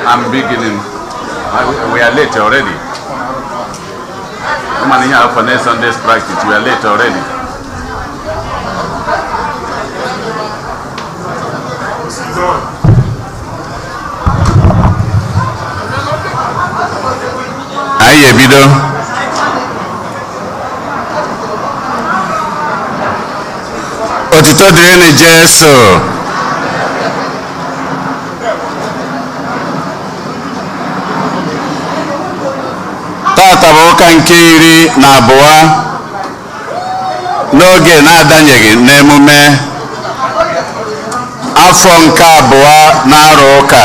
I'm beginning. We are late already. Come on here for next Sunday's practice. We are late already. Anyị ebido. Otito dịrịnụ Jesu. Tata bụ ụka nke 12 n'oge na-adanyeghị n'emume afọ nke abụọ na-arụ ụka.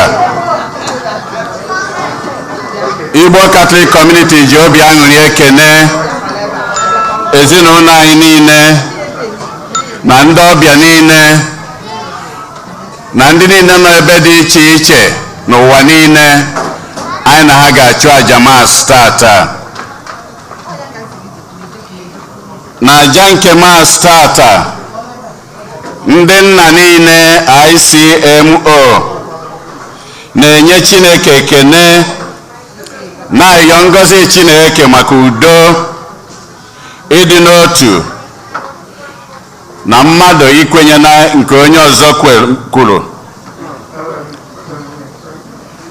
Igbo Catholic Community ji obi aṅụrị ekene ezinụlọ anyị niile na ndị ọbịa niile na ndị niile nọ ebe dị iche iche n'ụwa niile anyị na ha ga-achụ aja mass tata. Na aja nke mass tata, ndị nna niile ICMO na-enye Chineke ekene na-ayọ ngọzi Chineke maka udo, ịdị n'otu na mmadụ ikwenye na nke onye ọzọ kwuru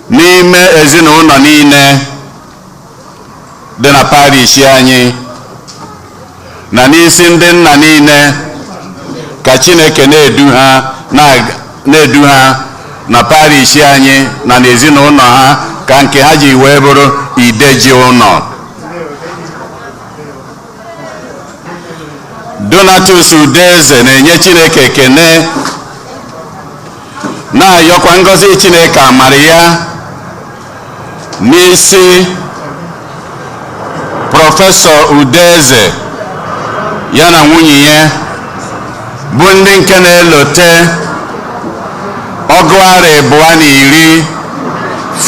n'ime ezinụlọ niile dị na parish anyị na n'isi ndị nna niile ka Chineke na-edu ha na parish anyị na n'ezinụlọ ha ka nke ha ji wee bụrụ ideji ụlọ. Donatus Udeze na-enye Chineke ekene na-ayọkwa ngọzi Chineke amara ya n'isi Prọfesọ Udeze ya na nwunye ya bụ ndị nke na-elote 25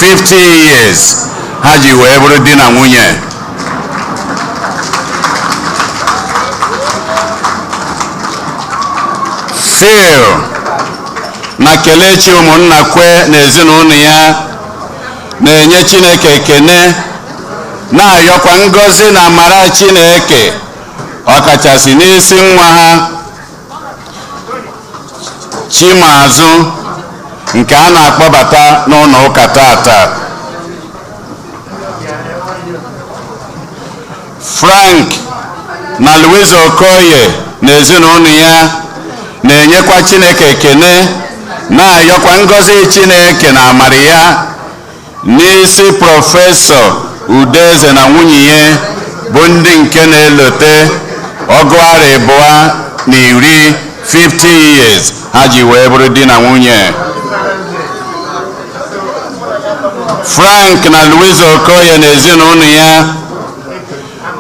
50 years ha ji wee bụrụ di na nwunye. Phil na Kelechi ụmụnna kwe na ezinụlọ ya na-enye Chineke ekene na-ayọkwa ngọzi na amara Chineke ọkachasị n'isi nwa ha Chimazụ nke a na-akpọbata n'ụlọ ụka tata. Frank na Louise Okoye na ezinụlọ ya na-enyekwa Chineke ekene na-ayọkwa ngọzi Chineke na amara ya n'isi Prọfesọ Udeze na nwunye ya bụ ndị nke na-elote 25 50 years ha ji wee bụrụ di na nwunye. Frank na Louise Okoye na ezinụlọ ya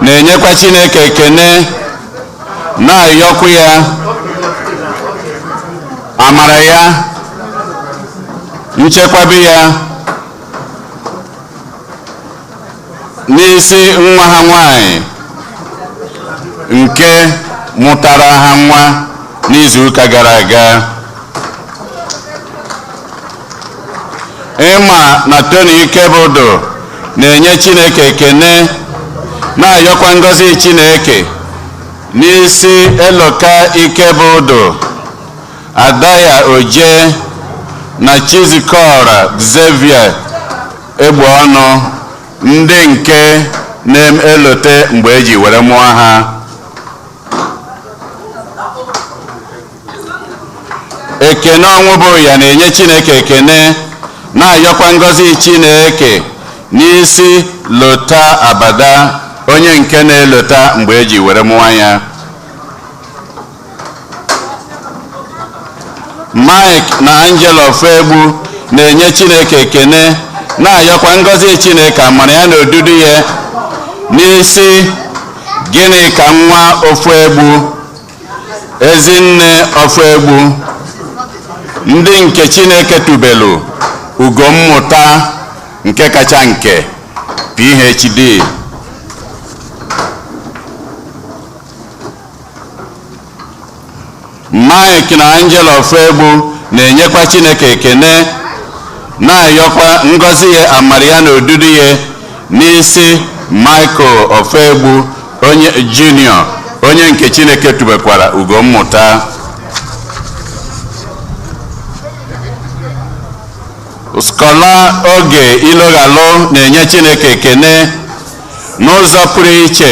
na-enyekwa Chineke ekene na-ayọkwa ya amara ya, nchekwabe ya n'isi nwa ha nwanyị nke mụtara ha nwa n'izuụka gara aga. Ịma na Tony Ikebodo na-enye Chineke ekene na-ayọkwa ngọzi Chineke n'isi Eloka Ikebodo, Adaya Oje na Chizikora Xavier Egbeọnụ ndị nke na-elote mgbe eji were mụọ ha. Ekene ọnwụ bụ ya na-enye Chineke ekene na-ayọkwa ngọzi Chineke n'isi Lota Abada onye nke na-elota mgbe eji were mụọ ya. Mike na Angela Ofegbu na-enye Chineke ekene na-ayọkwa ngọzi Chineke amara ya na odudu ya n'isi gịnị ka nwa Ofegbu, ezinne Ofegbu, ndị nke Chineke tubelu ugo mmụta nke kacha nke PhD. Mike na Angela Ofegbu na-enyekwa Chineke ekene Na-ayọkwa ngọzi ya, amara ya na odudu ya n'isi Michael Ofegbu onye junior, onye nke Chineke tubekwara ugo mmụta. Skola Oge Iloghalụ na-enye Chineke ekene n'ụzọ pụrụ iche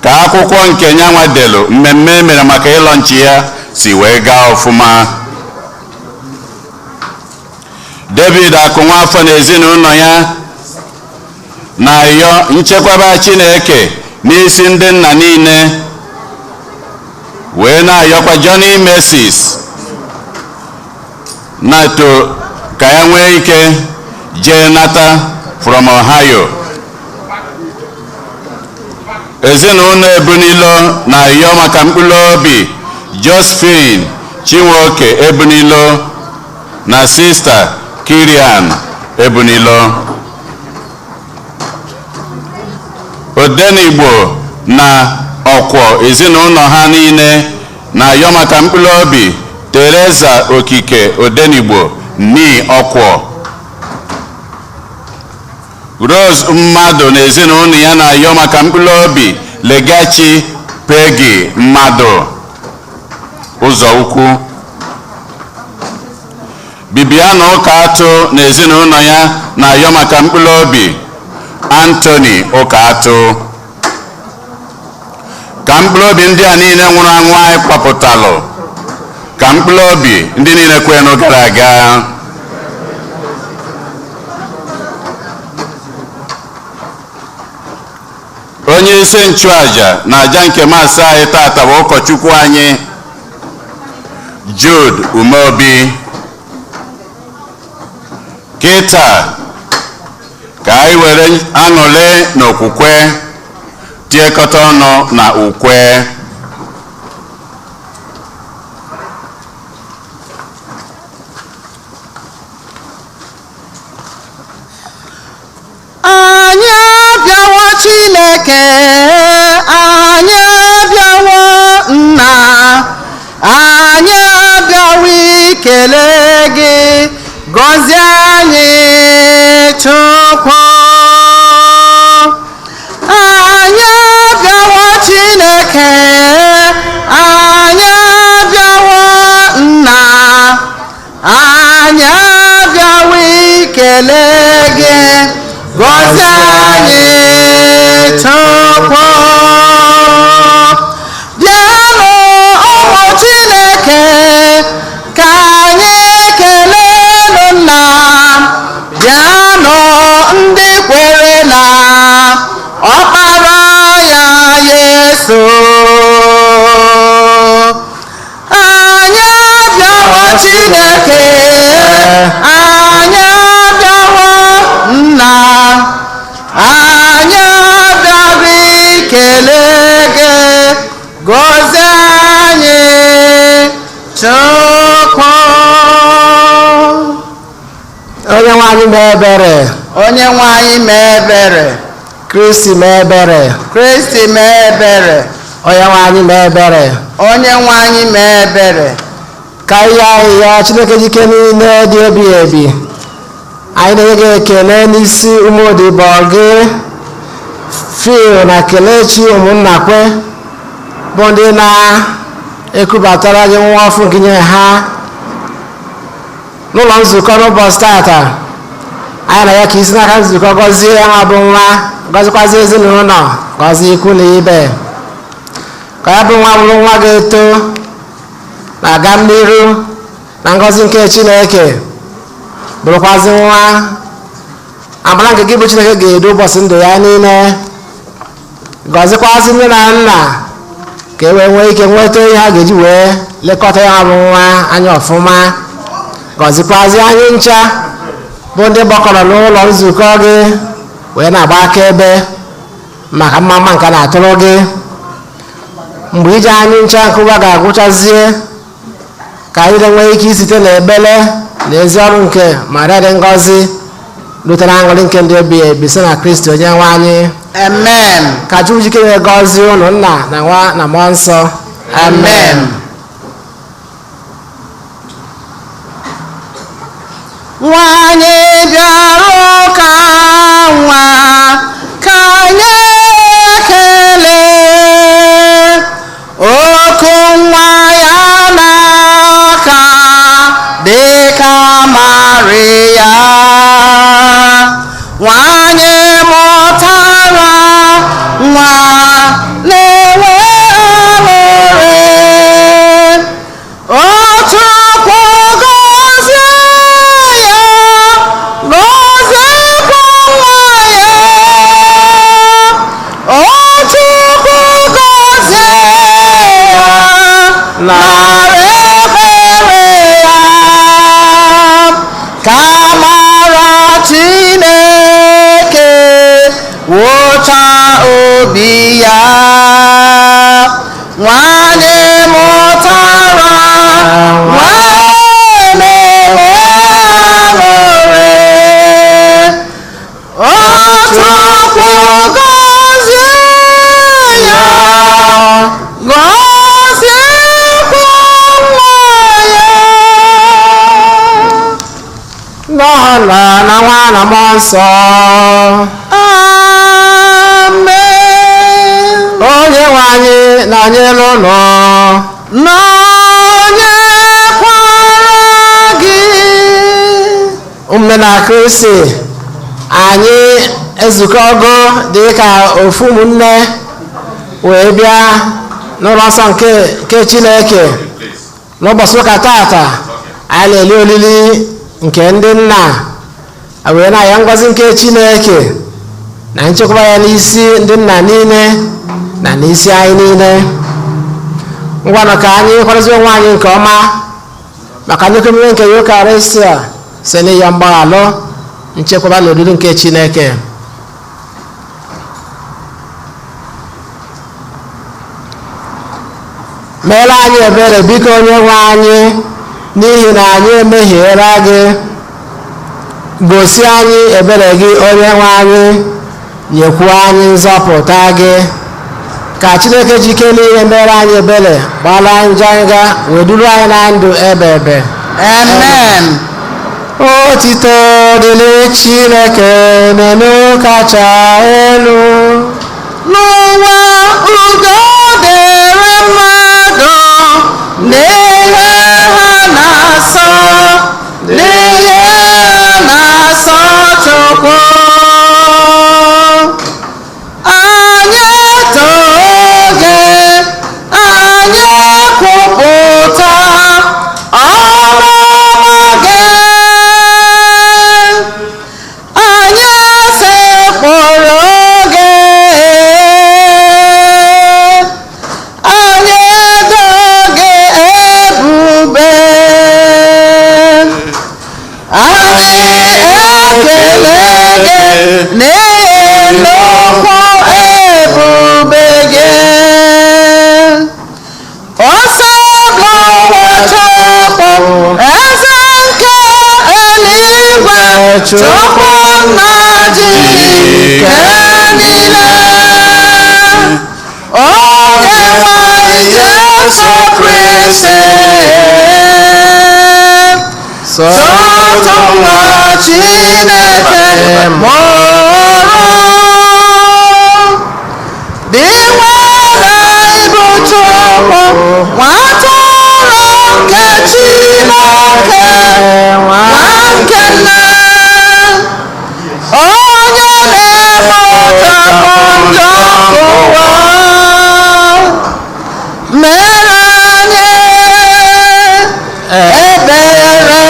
ka akwụkwọ nke nyanwa delu mmemme e mere maka ịlọnchi ya si wee gaa ọfụma. David Akụnwafọ na ezinụlọ ya na-ayọ nchekwaba Chineke n'isi ndị nna niile, wee na-ayọkwa Johnny Mercies na-eto ka ya nwee ike jee nata from Ohio. Ezinụlọ Ebunilo na-ayọ maka mkpụrụ obi Josephine Chinwoke Ebunilo na Sista Kirian Ebunilo. Odenigbo na Ọkwọ ezinụlọ ha niile na-ayọ maka mkpụrụ obi Teresa Okike Odenigbo ni Ọkwọ. Rose Mmadụ na ezinụlọ ya na-ayọ maka mkpụrụ obi Legachi Peggy Mmadụ ụzọ ukwu. Bibiana Ụkaatụ na ezinụlọ ya na-ayọ maka mkpụrụ obi Anthony Ụkaatụ. Ka mkpụrụ obi ndị a niile nwụrụ anwụ anyị kpọpụtalụ, ka mkpụrụ obi ndị niile kwenụ gara aga, onye isi nchụaja na aja nke masị anyị tata bụ ụkọchukwu anyị Jude Umeobi. Kịta ka anyị were aṅụrị na okwukwe tiekọta ọnụ na ukwe. Anyị abịawo Chineke, anyị abịawo Nna, anyị abịawo ikele gị, gọzie anyị Chukwu. Anyị abịawo Chineke, anyị abịawo Nna, anyị abịawo ikele gị, gọzie anyị Chukwu. Bịanụ ụmụ Chineke, ka anyị kelenụ Nna. Bịanụ ndị kwere na Ọkpara ya Yesu. Anyị abịawo Chineke, anyị abịawo Nna, anyị abịawo ikele gị, gọzie anyị Chukwu. Onye nwe anyị mee ebere. Onye nwe anyị mee ebere. Kristi mee ebere. Kristi mee ebere. Onye nwe anyị mee ebere. Onye nwe anyị mee ebere. Ka ihe ahịhịa Chineke jike niile dị ebighị ebi, anyị na-enye gị ekele n'isi ụmụ odibo gị Phil na Kelechi ụmụnnakwe, bụ ndị na-ekubatara gị nwa ọfụ gị nye ha n'ụlọ nzukọ n'ụbọchị tata. Anyị na ya ka isi n'aka nzukọ gọzie ya bụ nwa, gọzikwazi ezinụlọ, gọzie ikwu na ibe, ka ya bụ nwa bụrụ nwa ga-eto na-aga n'iru na ngọzi nke Chineke, bụrụkwazị nwa amara nke gị bụ Chineke ga-edu ụbọchị ndụ ya niile. Gọzikwazị nne na nna ka e wee nwee ike nweta ihe a ga-eji wee lekọta ya bụ nwa anya ọfụma. Gọzikwazị anyị ncha bụ ndị gbakọrọ n'ụlọ nzukọ gị wee na-agba akaebe maka mma mma nke na-atụrụ gị. Mgbe ije anyị ncha nke ụwa ga-agwụchazie, ka anyị nwee ike isite n'ekpere na ezi ọrụ nke Maria dị ngọzi rutere aṅụrị nke ndị ebighị ebi site na Kristi onye nwe anyị. Amen. Ka Chukwu jikere gọzie unu, Nna na Nwa na Mmụọ Nsọ. Amen. Nwanyị bịara ụka nwa ka anyị ekele oku nwa ya n'aka dịka Maria. Nwanyị mụtara nwa na-enwe aṅụrị. Chukwu gọzie ya, gọziekwa nwa ya. O Chukwu gọzie ya, nara ekpere ya. Ka amara Chineke wụcha obi ya. Nwanyị mụtara nwa na-enwe aṅụrị. O Chukwu gọzie ya, gọziekwa nwa ya. N'aha Nna na Nwa na Mmụọ Nsọ. Amen. Onye nwe anyị na-anyere ụnụ. Nọnyekwara gị. Ụmụnne na Kristi, anyị ezukọgo dị ka ofu ụmụnne wee bịa n'ụlọ nsọ nke Chineke n'ụbọchị ụka tata. Anyị na-eli olili nke ndị nna wee na-aya ngọzi nke Chineke na nchekwaba ya n'isi ndị nna niile na n'isi anyị niile. Ngwanụ, ka anyị kwadozie onwe anyị nke ọma maka nnukwu emume nke Eucharistia site n'ịyọ mgbaghalụ, nchekwaba na oriri nke Chineke. Meere anyị ebere, biko, onye nwe anyị, n'ihi na anyị emehiela gị. Gosi anyị ebere gị, onye nwe anyị, nyekwuo anyị nzọpụta gị. Ka Chineke ji ike niile mere anyị ebere, gbala njọ anyị ga wee duru anyị na ndụ ebe ebe. Amen. Otito dịrị Chineke n'elu kacha elu. N'ụwa, udo dịrị mmadụ n'ihe ha na-asọ, n'ihe ha na-asọ Chukwu. Anyị too gị, anyị kwupụta ọmụma gị. Anyị sekpụrụ gị, anyị edo gị ebube, anyị ekele gị n'ihi nnukwu ebube gị. Osebụwa Chukwu, eze nke eluigwe, Chukwu nna ji ike niile, onye nwe anyị Jesu Kristi, sọtụ nwa Chineke mụrụ dị nwere ịbụ Chukwu, nwa atụrụ nke Chineke, nwa nke nna, onye na-ekpochapụ njọ ụwa, mere anyị ebere.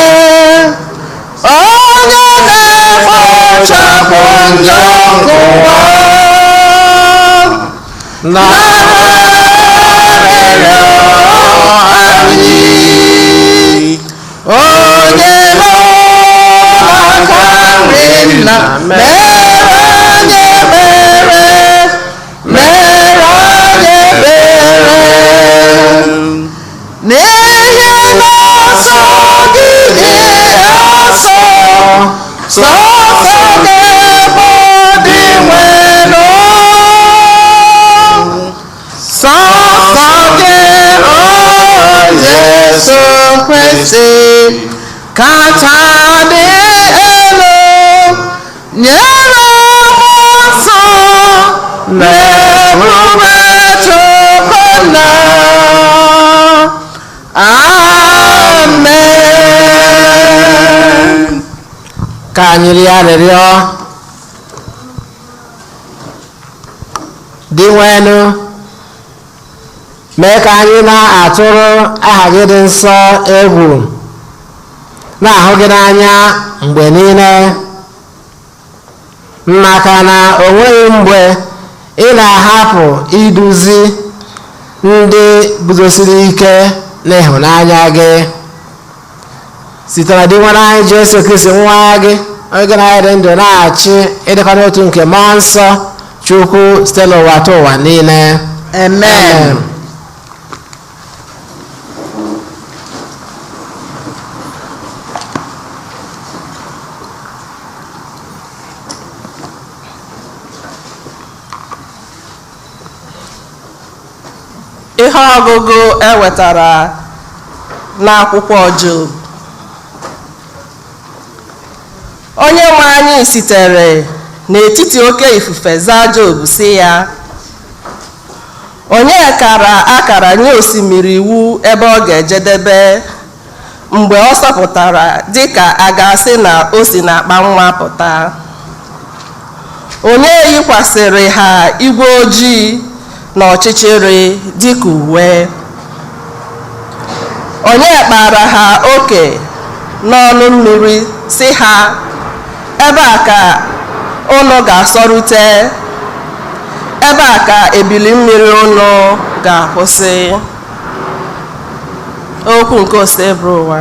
Onye na-ekpochapụ njọ ụwa, na-arịọ anyị. Onye nọ n'aka nri nna, mere anyị ebere, mere anyị ebere, n'ihi na nsọ gị dị asọ, sọsọ gị bụ dị nwere, sọsọ gị, o Jesu Kristi. Kacha dị elu, nyere mmụọ nsọ na ebube Chukwu nna. Amen. Ka anyị rịọ arịrịọ. Dị nwenu, mee ka anyị na-atụrụ aha gị dị nsọ egwu, na-ahụ gị n'anya mgbe niile, maka na o nweghị mgbe ị na-ahapụ iduzi ndị guzosiri ike n'ịhụnanya gị. Site na Dinwenụ anyị Jesu Kristi nwa gị, onye gị na ya dị ndụ na-achị ịdịkọ n'otu nke mmụọ nsọ Chukwu site n'ụwa ta ụwa niile. Amen. Ihe ọgụgụ e wetara n'akwụkwọ Job. Onye nwe anyị sitere n'etiti oke ifufe zaa Job sị ya, onye kara akara nye osimiri iwu ebe ọ ga-ejedebe mgbe ọ sọpụtara dịka a ga-asị na o si n'akpa nwa pụta? Onye yikwasịrị ha igwe ojii na ọchịchịrị dịka uwe? Onye kpara ha oke n'ọnụ mmiri sị ha, ebe a ka unu ga-asọrute, ebe a ka ebili mmiri unu ga-akwụsị? Okwu nke Osebụrụwa.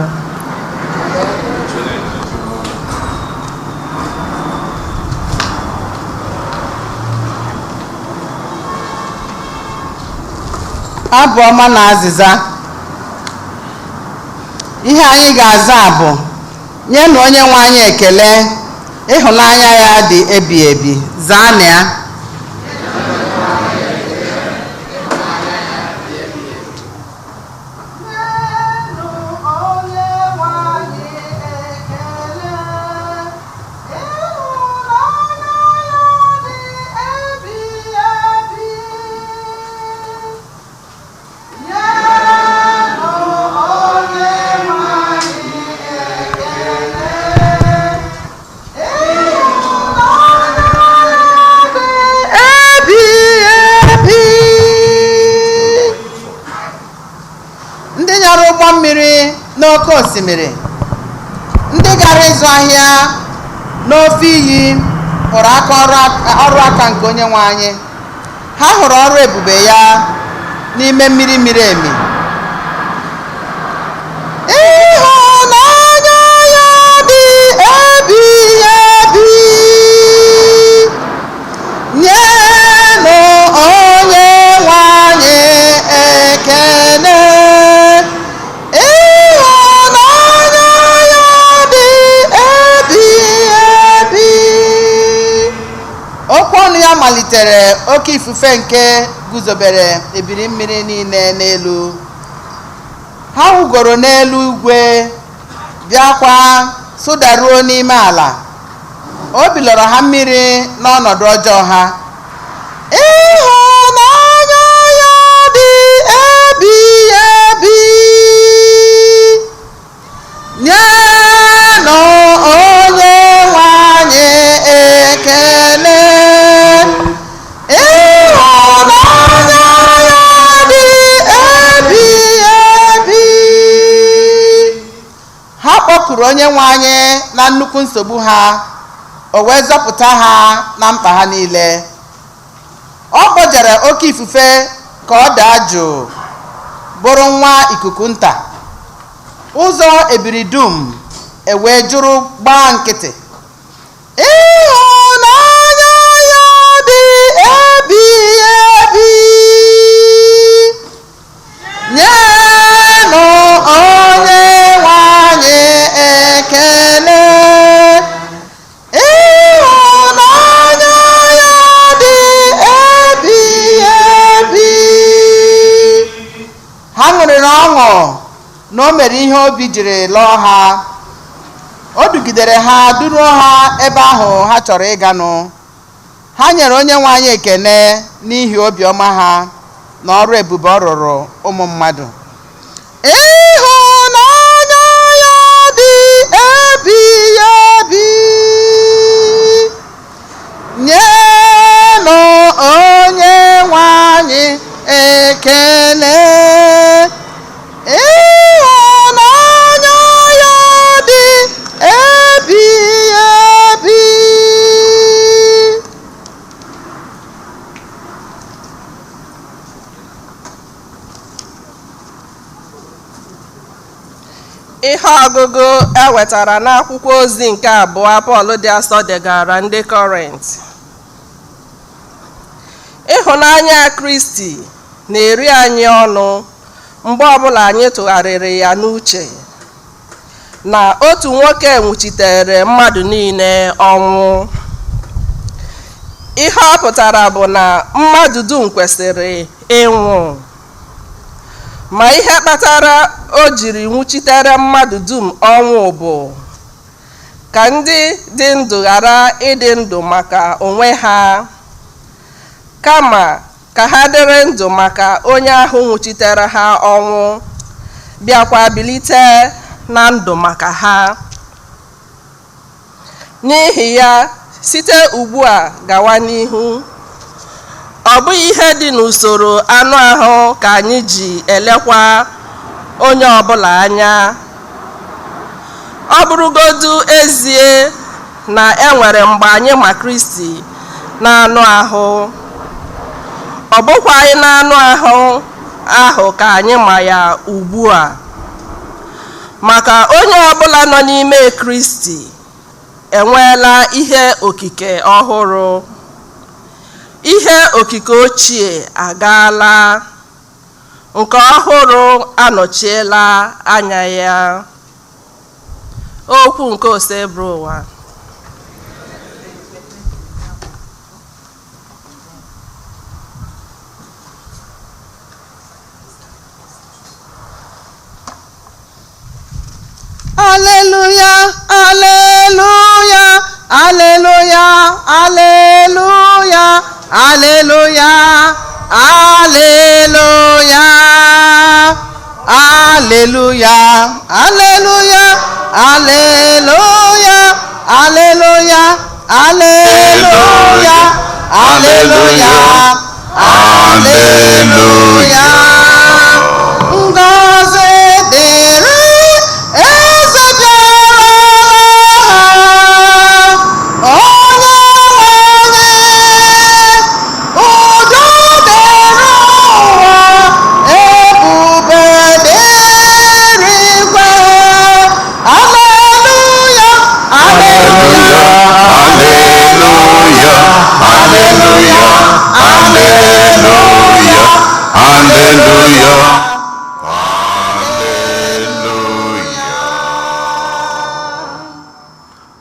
Abụ ọma na azịza. Ihe anyị ga-aza bụ, nyenụ onye nwe anyị ekele, ịhụnanya ya dị ebi ebi. Zaanụ ya. Ndị nyara ụgbọ mmiri n'oké osimiri, ndị gara ịzụ ahịa n'ofe iyi hụrụ aka ọrụ aka nke onye nwe anyị. Ha hụrụ ọrụ ebube ya n'ime mmiri miri emi. Ịhụnanya ya dị ebighị ebi, nyenụ onye nwe anyị ekele. Ịhụnanya ya dị ebighị ebi. Okwu ọnụ ya malitere oke ifufe nke guzobere ebili mmiri niile n'elu. Ha wugoro n'elu igwe, bịakwa sụdaruo n'ime ala. O bilọrọ ha mmiri n'ọnọdụ ọjọọ ha. Ịhụnanya ya dị ebighị ebi, nyenụ onye nwe anyị ekele. Ịhụnanya ya dị ebighị ebi. Ha kpọkuru onye nwe anyị na nnukwu nsogbu ha, o wee zọpụta ha na mkpa ha niile. Ọ kpọjere oke ifufe ka ọ daa jụụ, bụrụ nwa ikuku nta. Ụzọ ebiri dum ewee jụrụ gbaa nkịtị. Ịhụnanya ya dị ebighị ebi, nyenụ onye nwe anyị ekele. Ịhụnanya ya dị ebighị ebi. Ha ṅụrịrị ọṅụ na o mere ihe obi jiri lụọ ha. O dugidere ha duruo ha ebe ahụ ha chọrọ ịganụ. Ha nyere onye nwe anyị ekene n'ihi obiọma ha na ọrụ ebube ọ rụrụ ụmụ mmadụ. Ịhụnanya ya dị ebighị ebi, nyenụ onye nwe anyị ekele. Ịhụnanya ya dị ebighị ebi. Ihe ọgụgụ e wetara n'akwụkwọ ozi nke abụọ Pọl dị asọ degara ndị Kọrint. Ịhụnanya Kristi na-eri anyị ọnụ mgbe ọbụla anyị tụgharịrị ya n'uche na otu nwoke nwụchitere mmadụ niile ọnwụ. Ihe ọ pụtara bụ na mmadụ dum kwesịrị ịnwụ, ma ihe kpatara o jiri nwụchitere mmadụ dum ọnwụ bụ ka ndị dị ndụ ghara ịdị ndụ maka onwe ha, kama ka ha dịrị ndụ maka onye ahụ nwụchitere ha ọnwụ, bịakwa bilite na ndụ maka ha. N'ihi ya, site ugbu a gawa n'ihu, ọ bụghị ihe dị n'usoro anụ ahụ ka anyị ji elekwa onye ọbụla anya. Ọ bụrụgodu ezie na e nwere mgbe anyị ma Kristi n'anụ ahụ, ọ bụkwaghị n'anụ ahụ ahụ ka anyị ma ya ugbu a. Maka onye ọbụla nọ n'ime Kristi enweela ihe okike ọhụrụ. Ihe okike ochie agaala, nke ọhụrụ anọchiela anya ya. Okwu nke Osebụrụwa. Alleluia, alleluia, alleluia, alleluia, alleluia, alleluia, alleluia, alleluia, alleluia, alleluia, alleluia, alleluia, alleluia. Ngọzi dịrị eze bịara, onye nwe anyị, udo dịrị ụwa, ebube dịrị igwe. Alleluia, alleluia, Hallelujah, hallelujah, hallelujah, hallelujah, hallelujah.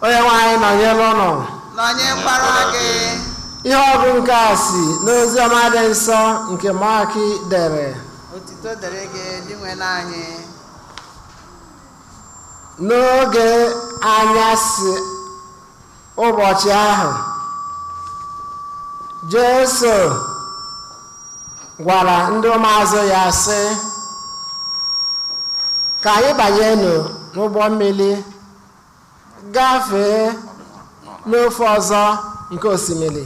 Onye nwe anyị nọnyere ụnụ. Nọnyekwara gị. Ihe ọgụ nke a si n'ozi ọma dị nsọ nke Mak dere. Otito dịrị gị, Dinwenụ anyị. N'oge anyasị ụbọchị ahụ, Jesu gwara ndị ụmụazụ ya sị, ka anyị banyenụ n'ụgbọ mmiri gafee n'ofe ọzọ nke osimiri.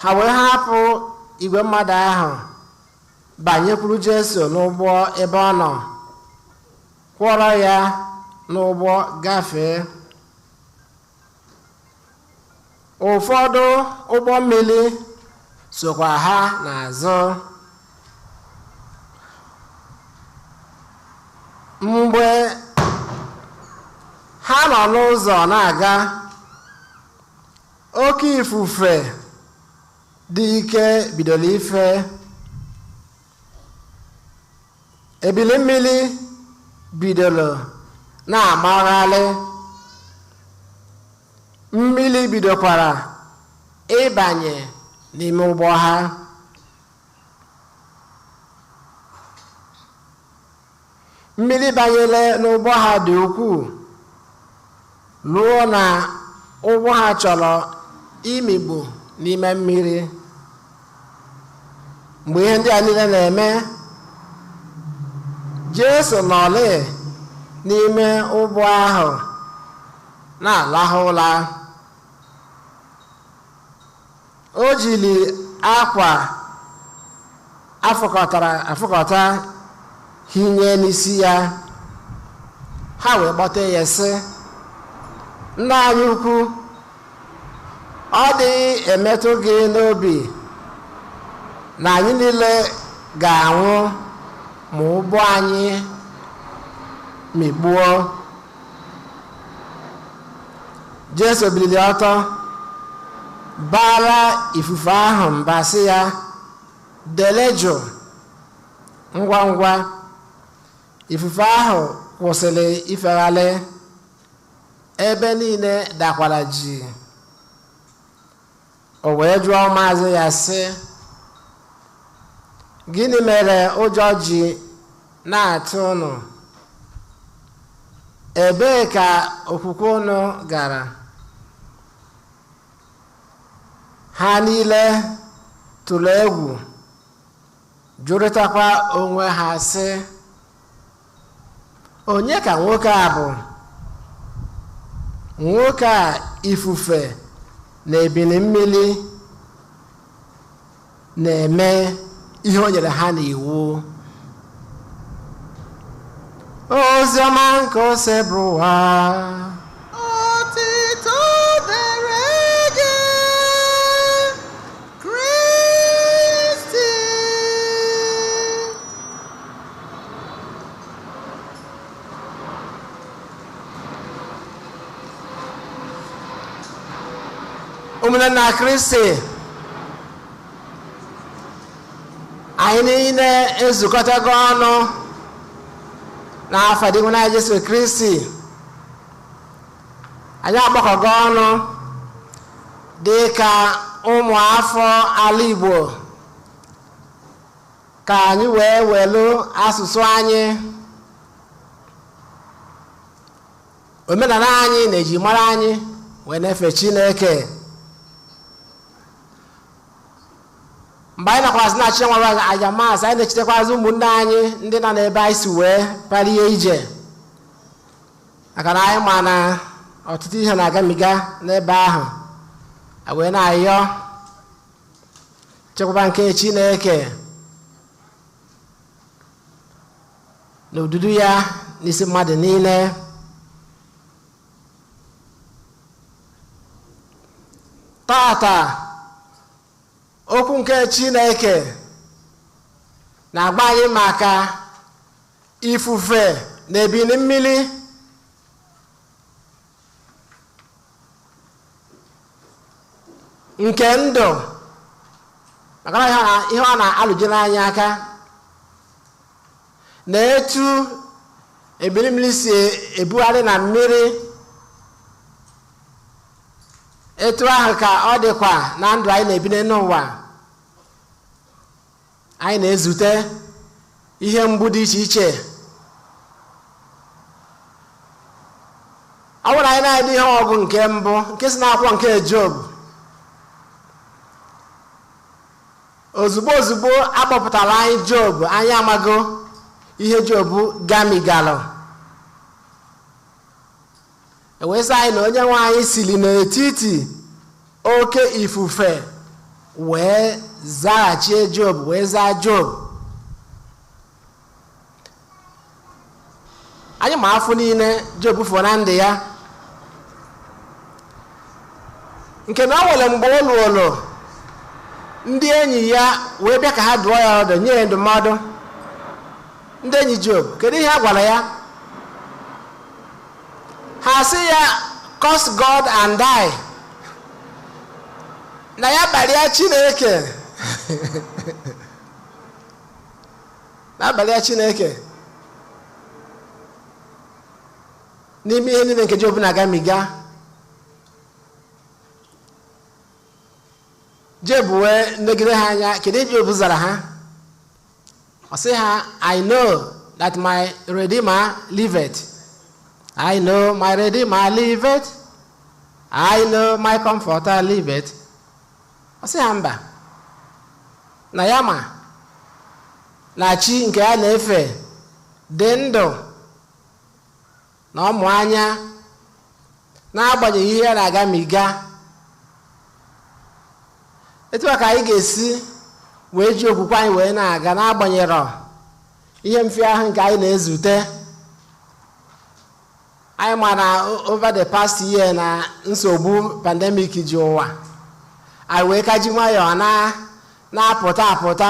Ha wee hapụ igwe mmadụ ahụ banyekwuru Jesu n'ụgbọ ebe ọ nọ, kwọrọ ya n'ụgbọ gafee. Ụfọdụ ụgbọ mmiri sokwa ha n'azụ. Mgbe ha nọ n'ụzọ na-aga, oke ifufe dị ike bidoro ife. Ebili mmiri bidoro na-amagharị, mmiri bidokwara ịbanye n'ime ụgbọ ha. Mmiri banyere n'ụgbọ ha dị ukwuu Ruo na ụgbọ ha chọrọ imikpu n'ime mmiri. Mgbe ihe ndị a niile na-eme, Jesu nọrị n'ime ụgbọ ahụ na-alahụ ụra. O jiri akwa afụkọtara afụkọta hinye n'isi ya. Ha wee kpọte ya sị, nna anyị ukwu, ọ dịghị emetụ gị n'obi na anyị niile ga-anwụ ma ụgbọ anyị mikpuo? Jesu biliri ọtọ, baara ifufe ahụ mba sị ya, dere jụụ. Ngwa ngwa ifufe ahụ kwụsịrị ifegharị, ebe niile dakwara jii. O wee jụọ maazị ya sị, gịnị mere ụjọ ji na-atụ unu? Ebee ka okwukwe unu gara? Ha niile tụrụ egwu, jụrịtakwa onwe ha sị, onye ka nwoke a bụ? Nwoke a ifufe na ebili mmiri na-eme ihe o nyere ha n'iwu. Oziọma nke Osebụrụwa. Otito dịrị gị, Kristi. Ụmụnne na Kristi, anyị niile ezukọtago ọnụ n'afa dị na Jesu Kristi. Anyị agbakọgo ọnụ dị ka ụmụ afọ ala Igbo ka anyị wee welu asụsụ anyị, omenala anyị na ejimara anyị wee na-efe Chineke. Mgbe anyị nakwazị na-achị nwa aja maasị, anyị na-echetakwazị ụmụnne anyị ndị nọ n'ebe anyị si wee palie ije, maka na anyị ma na ọtụtụ ihe na-agamiga n'ebe ahụ. Wee na-ayọ chekwaba nke Chineke na odudu ya n'isi mmadụ niile. Tata okwu nke Chineke na-agba anyị maka ifufe na ebili mmiri. Nke ndụ, maka na ihe ọ na-alụjere anyị aka na etu ebili mmiri si ebugharị na mmiri, etu ahụ ka ọ dịkwa na ndụ anyị na-ebi n'ụwa. Anyị na-ezute ihe mgbu dị iche iche. Ọ bụrụ anyị na-ede ihe ọgụ nke mbụ nke si n'akwụkwọ nke Job, ozugbo ozugbo akpọpụtara anyị Job, anyị amago ihe Job gamigalụ. Ewee sị anyị na onye nwe anyị siri n'etiti oke ifufe wee zaghachie Job, wee zaa Job. Anyị ma afọ niile Job fụrụ na ndụ ya, nke na o nwere mgbe o lụrụ ndị enyi ya wee bịa ka ha dụọ ya ọdụ, nye ya ndụmọdụ. Ndị enyi Job, kedu ihe a gwara ya? Ha sị ya, curse God and die, na ya kparịa Chineke, na-akparịa Chineke n'ime ihe niile nke Job na-agamiga. Job wee negide ha anya. Kedu ihe Job zara ha? Ọ sị ha, I know that my Redeemer liveth. I know my Redeemer liveth. I know my comforter liveth. Ọ sị ha mba, na ya ma na chi nke ya na-efe dị ndụ na ọmụ anya n'agbanyeghị ihe ya na-agamiga. Etu a ka anyị ga-esi wee ji okwukwe anyị wee na-aga n'agbanyeghị ihe mfịahụ nke anyị na-ezute. Anyị ma na over the past year na nsogbu pandemic ji ụwa, anyị wee ka ji nwayọọ na-apụta apụta,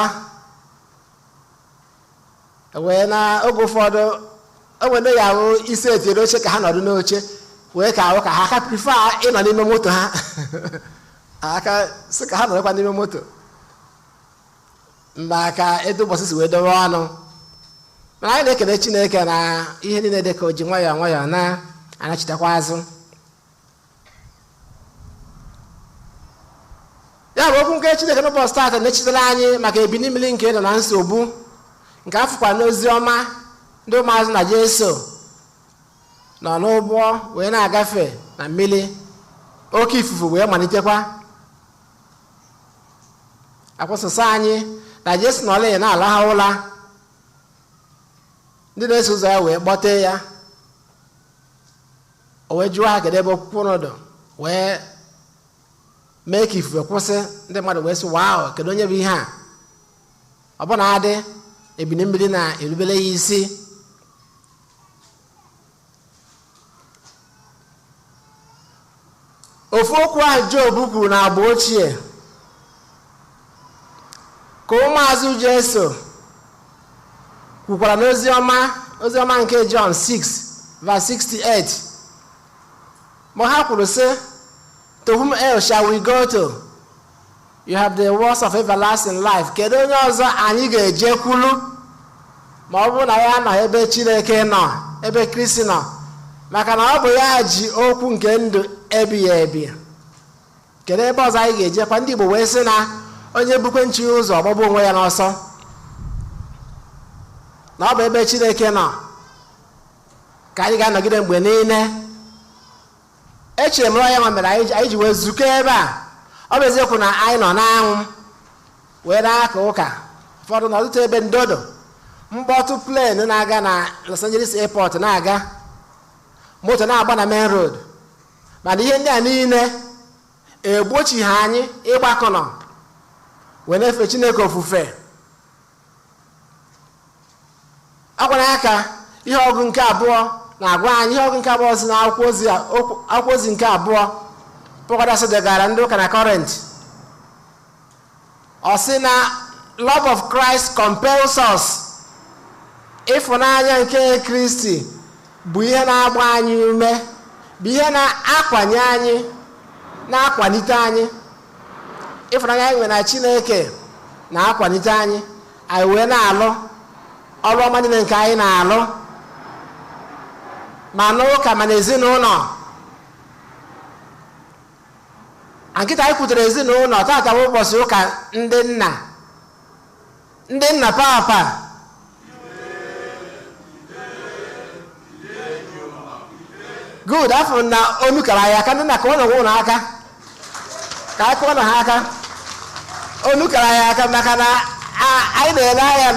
wee na oge ụfọdụ o ya ahụ isi etinyere oche ka ha nọdụ n'oche wee ka ahụ ka ha ka prefer ịnọ n'ime moto ha aka sị ka ha nọrọkwa n'ime moto maka etu ụbọchị si wee dowe ọnụ. Mana anyị na-ekele Chineke na ihe niile dị ka o ji nwayọọ nwayọọ na-anachitekwa azụ. Ya bụ okwu nke Chineke n'ụbọchị taata na-echitere anyị maka ebili mmiri nke nọ na nsogbu nke afụkwa n'ozi ọma ndị ụmụazụ na Jesu nọ n'ụgbọ wee na-agafe na mmiri, oke ifufe wee malitekwa. Akwụsịsị anyị na Jesu nọ ọlị na-alaha ụla, ndị na-eso ụzọ ya wee kpọte ya, o wee jụọ ha kedu ebe okwukwe unu dị, wee mee ka ifufe kwụsị. Ndị mmadụ wee sị, wow, kedu onye bụ ihe a? Ọ bụ na adị ebili mmiri na-erubere ya isi. Ofu okwu ahụ Job kwuru na agba ochie ka ụmụazụ Jesu kwukwara n'oziọma oziọma nke John 6 verse 68, ma ha kwuru sị, to whom else shall we go to? You have the words of everlasting life. Kedu onye ọzọ anyị ga-ejekwulu ma ọ bụrụ na ya nọ ebe Chineke nọ, ebe Kristi nọ? Maka na ọ bụ ya ji okwu nke ndụ ebighị ebi. Kedu ebe ọzọ anyị ga-ejekwa? Ndị Igbo wee sị na onye bukwe nchi ụzọ ọgbọgbu onwe ya n'ọsọ, na ọ bụ ebe Chineke nọ ka anyị ga-anọgide mgbe niile. Echere m ya nwa mere anyị ji wee zukọ ebe a. Ọ bụ eziokwu na anyị nọ n'anwụ wee na-aka ụka, ụfọdụ n'ọtụtụ ebe ndodo mkpọtụ plen na-aga na Los Angeles Airport na-aga, moto na-agba na main road, mana ihe ndị a niile egbochighị anyị ịgbakọnọ wee na-efe Chineke ofufe. Akwara aka ihe ọgụ nke abụọ na-agwa anyị, ihe ọgụ nke abụọ si na akwụkwọ ozi nke abụọ Pọl degara ndị ụka na Kọrint, ọ sị na love of Christ compels us. Ịfụnanya nke Kristi bụ ihe na-agba anyị ume, bụ ihe na-akwanye anyị, na-akwalite anyị. Ịfụnanya anyị nwere na Chineke na-akwalite anyị, anyị wee na-alụ ọrụ ọma niile nke anyị na-alụ ma n'ụka ma n'ezinụlọ. Nkịta anyị kwutere ezinụlọ tata bụ ụbọchị ụka ndị nna, ndị nna papa. Good, afọ na onu kara ya aka, ndị nna ka ọ nọ ụlọ aka, ka aka ọ nọ ha aka, onu kara ya aka, maka na anyị na-ele anya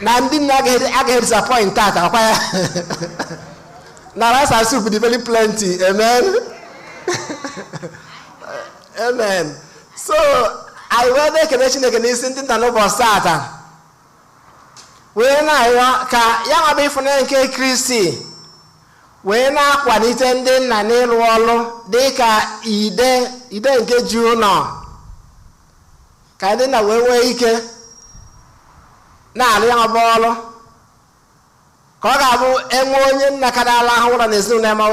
na ndị nna agaghị disappoint tata, ọkwa ya na rice and soup dị very plenty. Amen. Amen. So anyị wee na-ekele Chineke n'isi ndị nna n'ụbọchị tata, wee na-arịọ ka ya nwa bụ ịfụnanya nke Kristi wee na-akwalite ndị nna n'ịrụ ọrụ dị ka ide nke ji ụlọ, ka ndị nna wee nwee ike na-arụ ya bụ ọrụ, ka ọ ga-abụ enwe onye nna ka na-ala ahụ ụlọ n'ezinụlọ ya ma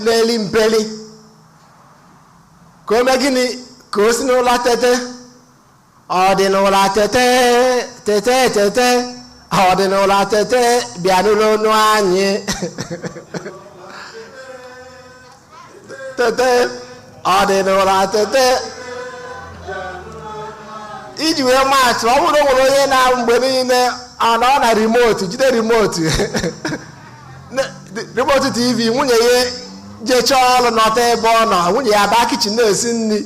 n'eli mpeli, ka o mee gịnị? Ka o si n'ụlọ tete. Ọ dị n'ụlọ tete tete tete, ọ dị n'ụlọ tete bịa n'ụlọ ọnụ anyị tete, ọ dị n'ụlọ tete. Iji wee maatụ, ọ bụrụ nwere onye na mgbe niile ọ nọ na remote, jide remote remote TV, nwunye ya Jechaa ọrụ nọta ebe ọ nọ, nwunye ya baa kichin na-esi nri.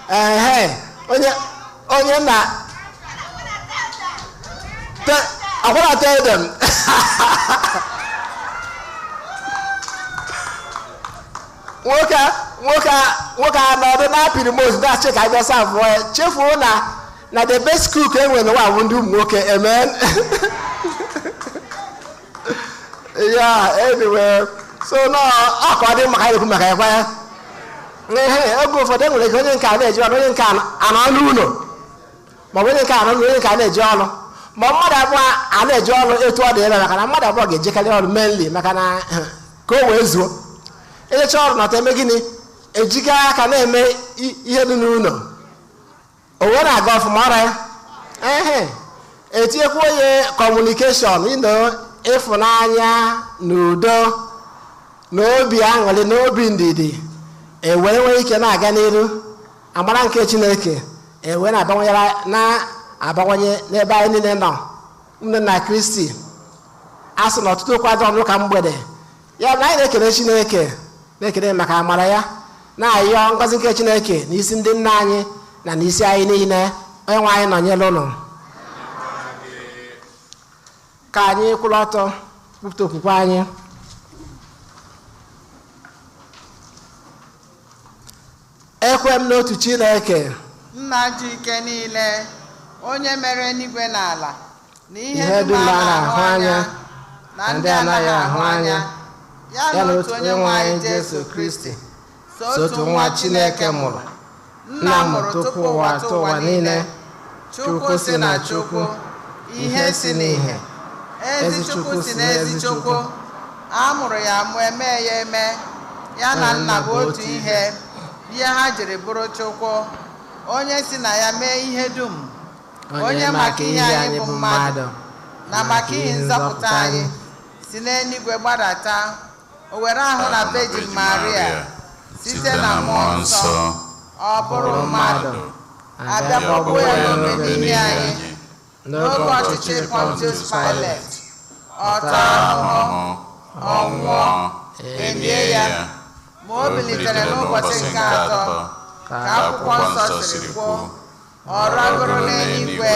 Ehe, onye onye na akwara tell them. Nwoke anọdụ na-apị remote na-achị ka abịa sa abụọ ya, chefuo na the best cook e nwere n'ụwa bụ ndị ụmụ nwoke. Amen. Yeah, anyway, so no, ọ ka ọ dị maka ekwu maka ekwe ya. Ehe, oge ụfọdụ e nwere ike onye nke a na-eji ọrụ, onye nke anọ n'ụlọ, maọbụ onye nke anọ n'ụlọ, onye nke a na-eji ọrụ, ma mmadụ abụọ a na-eji ọrụ etu ọ dị ebe, maka na mmadụ abụọ ga-ejekarị ọrụ mainly, maka na ka o wee zuo. Ejecha ọrụ nọta, eme gịnị? Ejiga aka na-eme ihe dị n'ụlọ, o wee na-aga ọfụma ọra ya. Ehe, etinyekwa onye kọmunikeshọn, ino ịfụnanya na udo na obi aṅụrị na obi ndidi, ewee nwee ike na-aga n'iru. Amara nke Chineke ewee na-abawanye n'ebe anyị niile nọ. Nne na Kristi, a sị na ọtụtụ okwu adịrọ n'ụka mgbede ya bụ na anyị na-ekele Chineke, na-ekele maka amara ya, na-ayọ ngọzi nke Chineke n'isi ndị nna anyị na n'isi anyị niile. Onye nwe anyị nọnyere ụnụ. Ka anyị kwụrụ ọtọ kwupụta okwukwe anyị. Ekwe m n'otu Chineke, Nna ji ike niile, onye mere eluigwe na ala na ihe dum a na-ahụ anya na ndị anaghị ahụ anya, ya na otu onye nwe anyị Jesu Kristi, so otu nwa Chineke mụrụ, nna mụrụ tupu ụwa tụ ụwa niile, Chukwu si na Chukwu, ihe si n'ihe, ezi Chukwu si n'ezi Chukwu, a mụrụ ya amụ, eme ya eme, ya na nna bụ otu ihe, ihe ha jiri bụrụ Chukwu, onye si na ya mee ihe dum, onye maka ihe anyị bụ mmadụ na maka ihe nzọpụta anyị si n'eluigwe gbadata, o were ahụ na Virgin Maria site na mmụọ nsọ, ọ bụrụ mmadụ, abịakwuo ya n'obe n'ihi anyị n'oge ọchịchị Pontius Pilate, ọ taa ahụhụ, ọ nwụọ, elie ya, ma o bilitere n'ụbọchị nke atọ ka akwụkwọ nsọ siri kwuo, ọ ragoro n'eluigwe,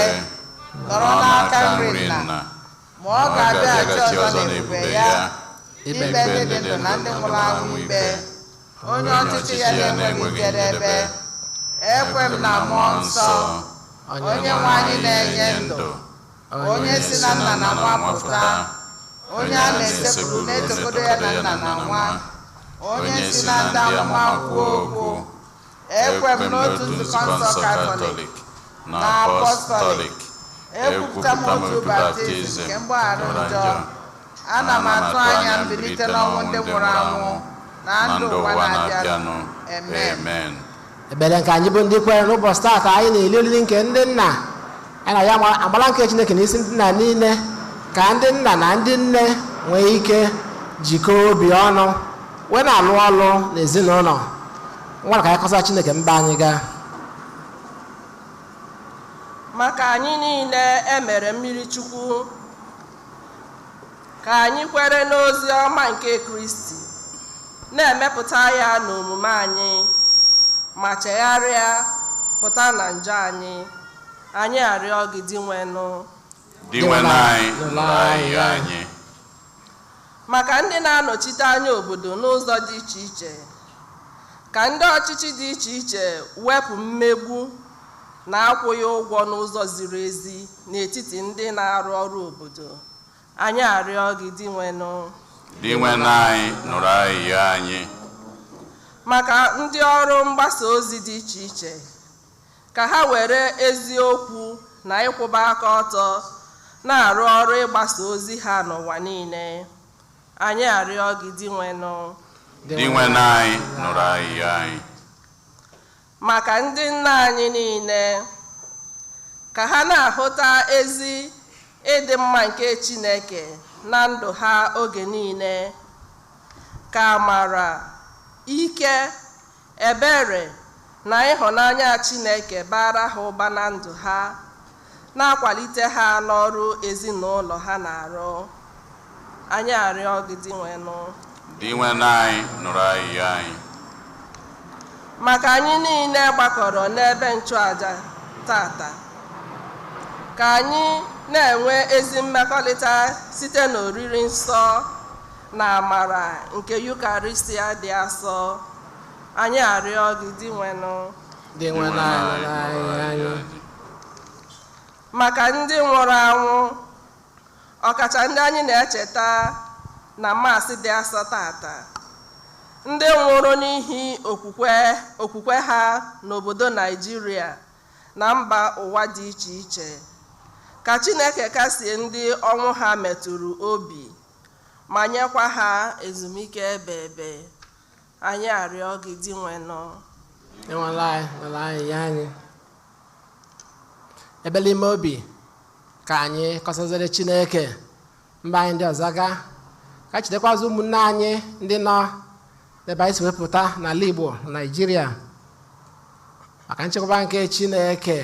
nọrọ n'aka nri nna, ma ọ ga-abịaghachi ọzọ n'ebube ya, ikpe ndị dị ndụ na ndị nwụrụ anwụ ikpe, onye ọchịchị ya na-enweghị njedebe. Ekwe m na mmụọ nsọ, onye nwe anyị na-enye ndụ, onye si na nna na nwa pụta, onye a na-esekpuru na-etokodo ya na nna na nwa, onye si na ndị amụma kwuo okwu. Ekwe m n'otu nzukọ nsọ Katọlik na Apọstọlik, ekwupụta m otu baptizim nke mgbaghara njọ. Ana m atụ anya mbilite n'ọnwụ ndị nwụrụ anwụ na ndụ ụwa na-abịanụ. Amen. Ekpere nke anyị bụ ndị kwere n'ụbọchị taata, anyị na-eli olili nke ndị nna. Anyị na ya agbara nke Chineke n'isi ndị nna niile, ka ndị nna na ndị nne nwee ike jikọọ obi ọnụ wee na-alụ ọlụ n'ezinụlọ. Nwa ka anyị kọsa Chineke mba anyị gaa. Maka anyị niile emere mmiri Chukwu, ka anyị kwere n'ozi ọma nke Kristi, na-emepụta ya n'omume anyị, ma chegharịa pụta na njọ anyị. Anyị arịọ gị, Dinwenụ. Dinwenụ anyị, nụrụ arịrịọ anyị. Maka ndị na-anọchite anya obodo n'ụzọ dị iche iche, ka ndị ọchịchị dị iche iche wepụ mmegbu na akwụghị ụgwọ n'ụzọ ziri ezi n'etiti ndị na-arụ ọrụ obodo. Anyị arịọ gị, Dinwenụ. Dinwenụ anyị, nụrụ arịrịọ anyị. Maka ndị ọrụ mgbasa ozi dị iche iche, ka ha were eziokwu na ịkwụba aka ọtọ na-arụ ọrụ ịgbasa ozi ha n'ụwa niile. Anyị arịọ gị, Dinwenụ. Dinwenụ anyị, nụrụ arịrịọ anyị. Maka ndị nna anyị niile, ka ha na-ahụta ezi ịdị mma nke Chineke na ndụ ha oge niile, ka amara, ike, ebere na ịhụnanya Chineke bara ha ụba na ndụ ha, na-akwalite ha n'ọrụ ezinụlọ ha na-arụ. Anyị arịọ gị, Dinwenụ. Dinwenụ anyị nụrụ ayịyọ anyị. Maka anyị niile gbakọrọ n'ebe nchụaja tata, ka anyị na-enwe ezi mmekọrịta site n'oriri nsọ na amara nke Yukarịstịa dị asọ, anyị arịọ gị, Dinwenụ. Dinwenụ anyị nụrụ ayịyọ anyị. Maka ndị nwụrụ anwụ, ọkacha ndị anyị na-echeta na Maasị dị asọ tata, ndị nwụrụ n'ihi okwukwe ha n'obodo Naịjirịa na mba ụwa dị iche iche, ka Chineke kasie ndị ọnwụ ha metụrụ obi ma nyekwa ha ezumike ebe ebe. Anyị arịọ gị, Dinwenụ. Dinwenụ anyị nụrụ ayịyọ anyị. Ebele ime obi ka anyị kọsazere Chineke mba anyị ndị ọzọ ga ka chidekwazị ụmụnne anyị ndị nọ n'ebe anyị si wepụta n'ala Igbo na Naịjirịa maka nchekwaba nke Chineke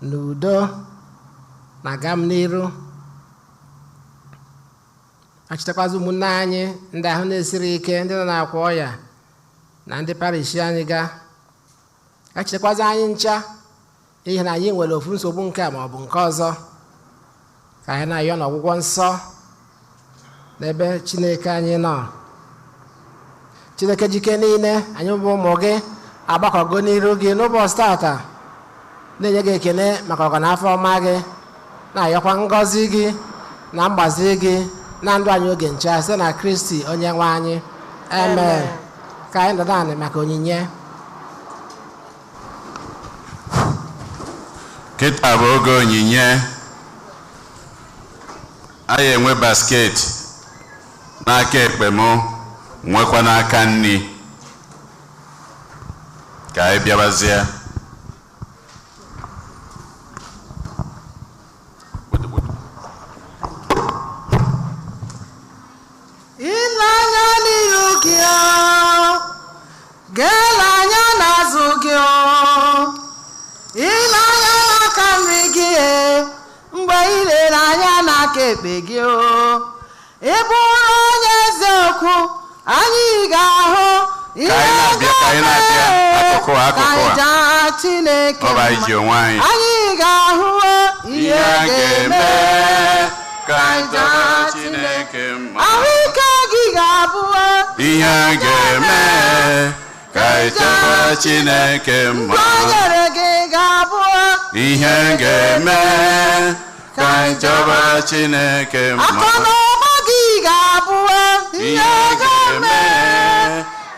na udo na agam n'iru. Achịtakwazị ụmụnne anyị ndị ahụ na-esiri ike, ndị nọ na-akwa ọya na ndị parish anyị ga achitekwazi anyị ncha, n'ihi na anyị nwere ofu nsogbu nke a ma ọ bụ nke ọzọ, ka anyị na-ayọ n'ọgwụgwọ nsọ n'ebe Chineke anyị nọ. Chineke jike niile, anyị bụ ụmụ gị agbakọgo n'iru gị n'ụbọchị tata, na-enye gị ekele maka ọganafọ ọma gị, na-ayọkwa ngọzi gị na mgbazi gị na ndụ anyị oge ncha site na Kristi onye nwe anyị. Amen. Ka anyị nọdụ anị maka onyinye. Kịta bụ oge onyinye. Anyị enwe basket n'aka ekpe m, nwekwa n'aka nri. Ka anyị bịabazie. Ile anya n'iru gị, gele anya n'azụ gị, ile anya n'aka nri gị, mgbe ị lere anya n'aka ekpe gị, ị bụrụ onye eziokwu, anyị ga-ahụ ihe ga-eme ka anyị jaa Chineke mma. Anyị ga-ahụ ihe ga-eme ka anyị jaa Chineke mma. Ahụike gị ga-abụ ihe ga-eme ka anyị jaa Chineke mma. Ndụ o nyere gị ga-abụ ihe ga-eme ka anyị chọba Chineke mma. Akụ na ụba gị ga-abụ ihe ga-eme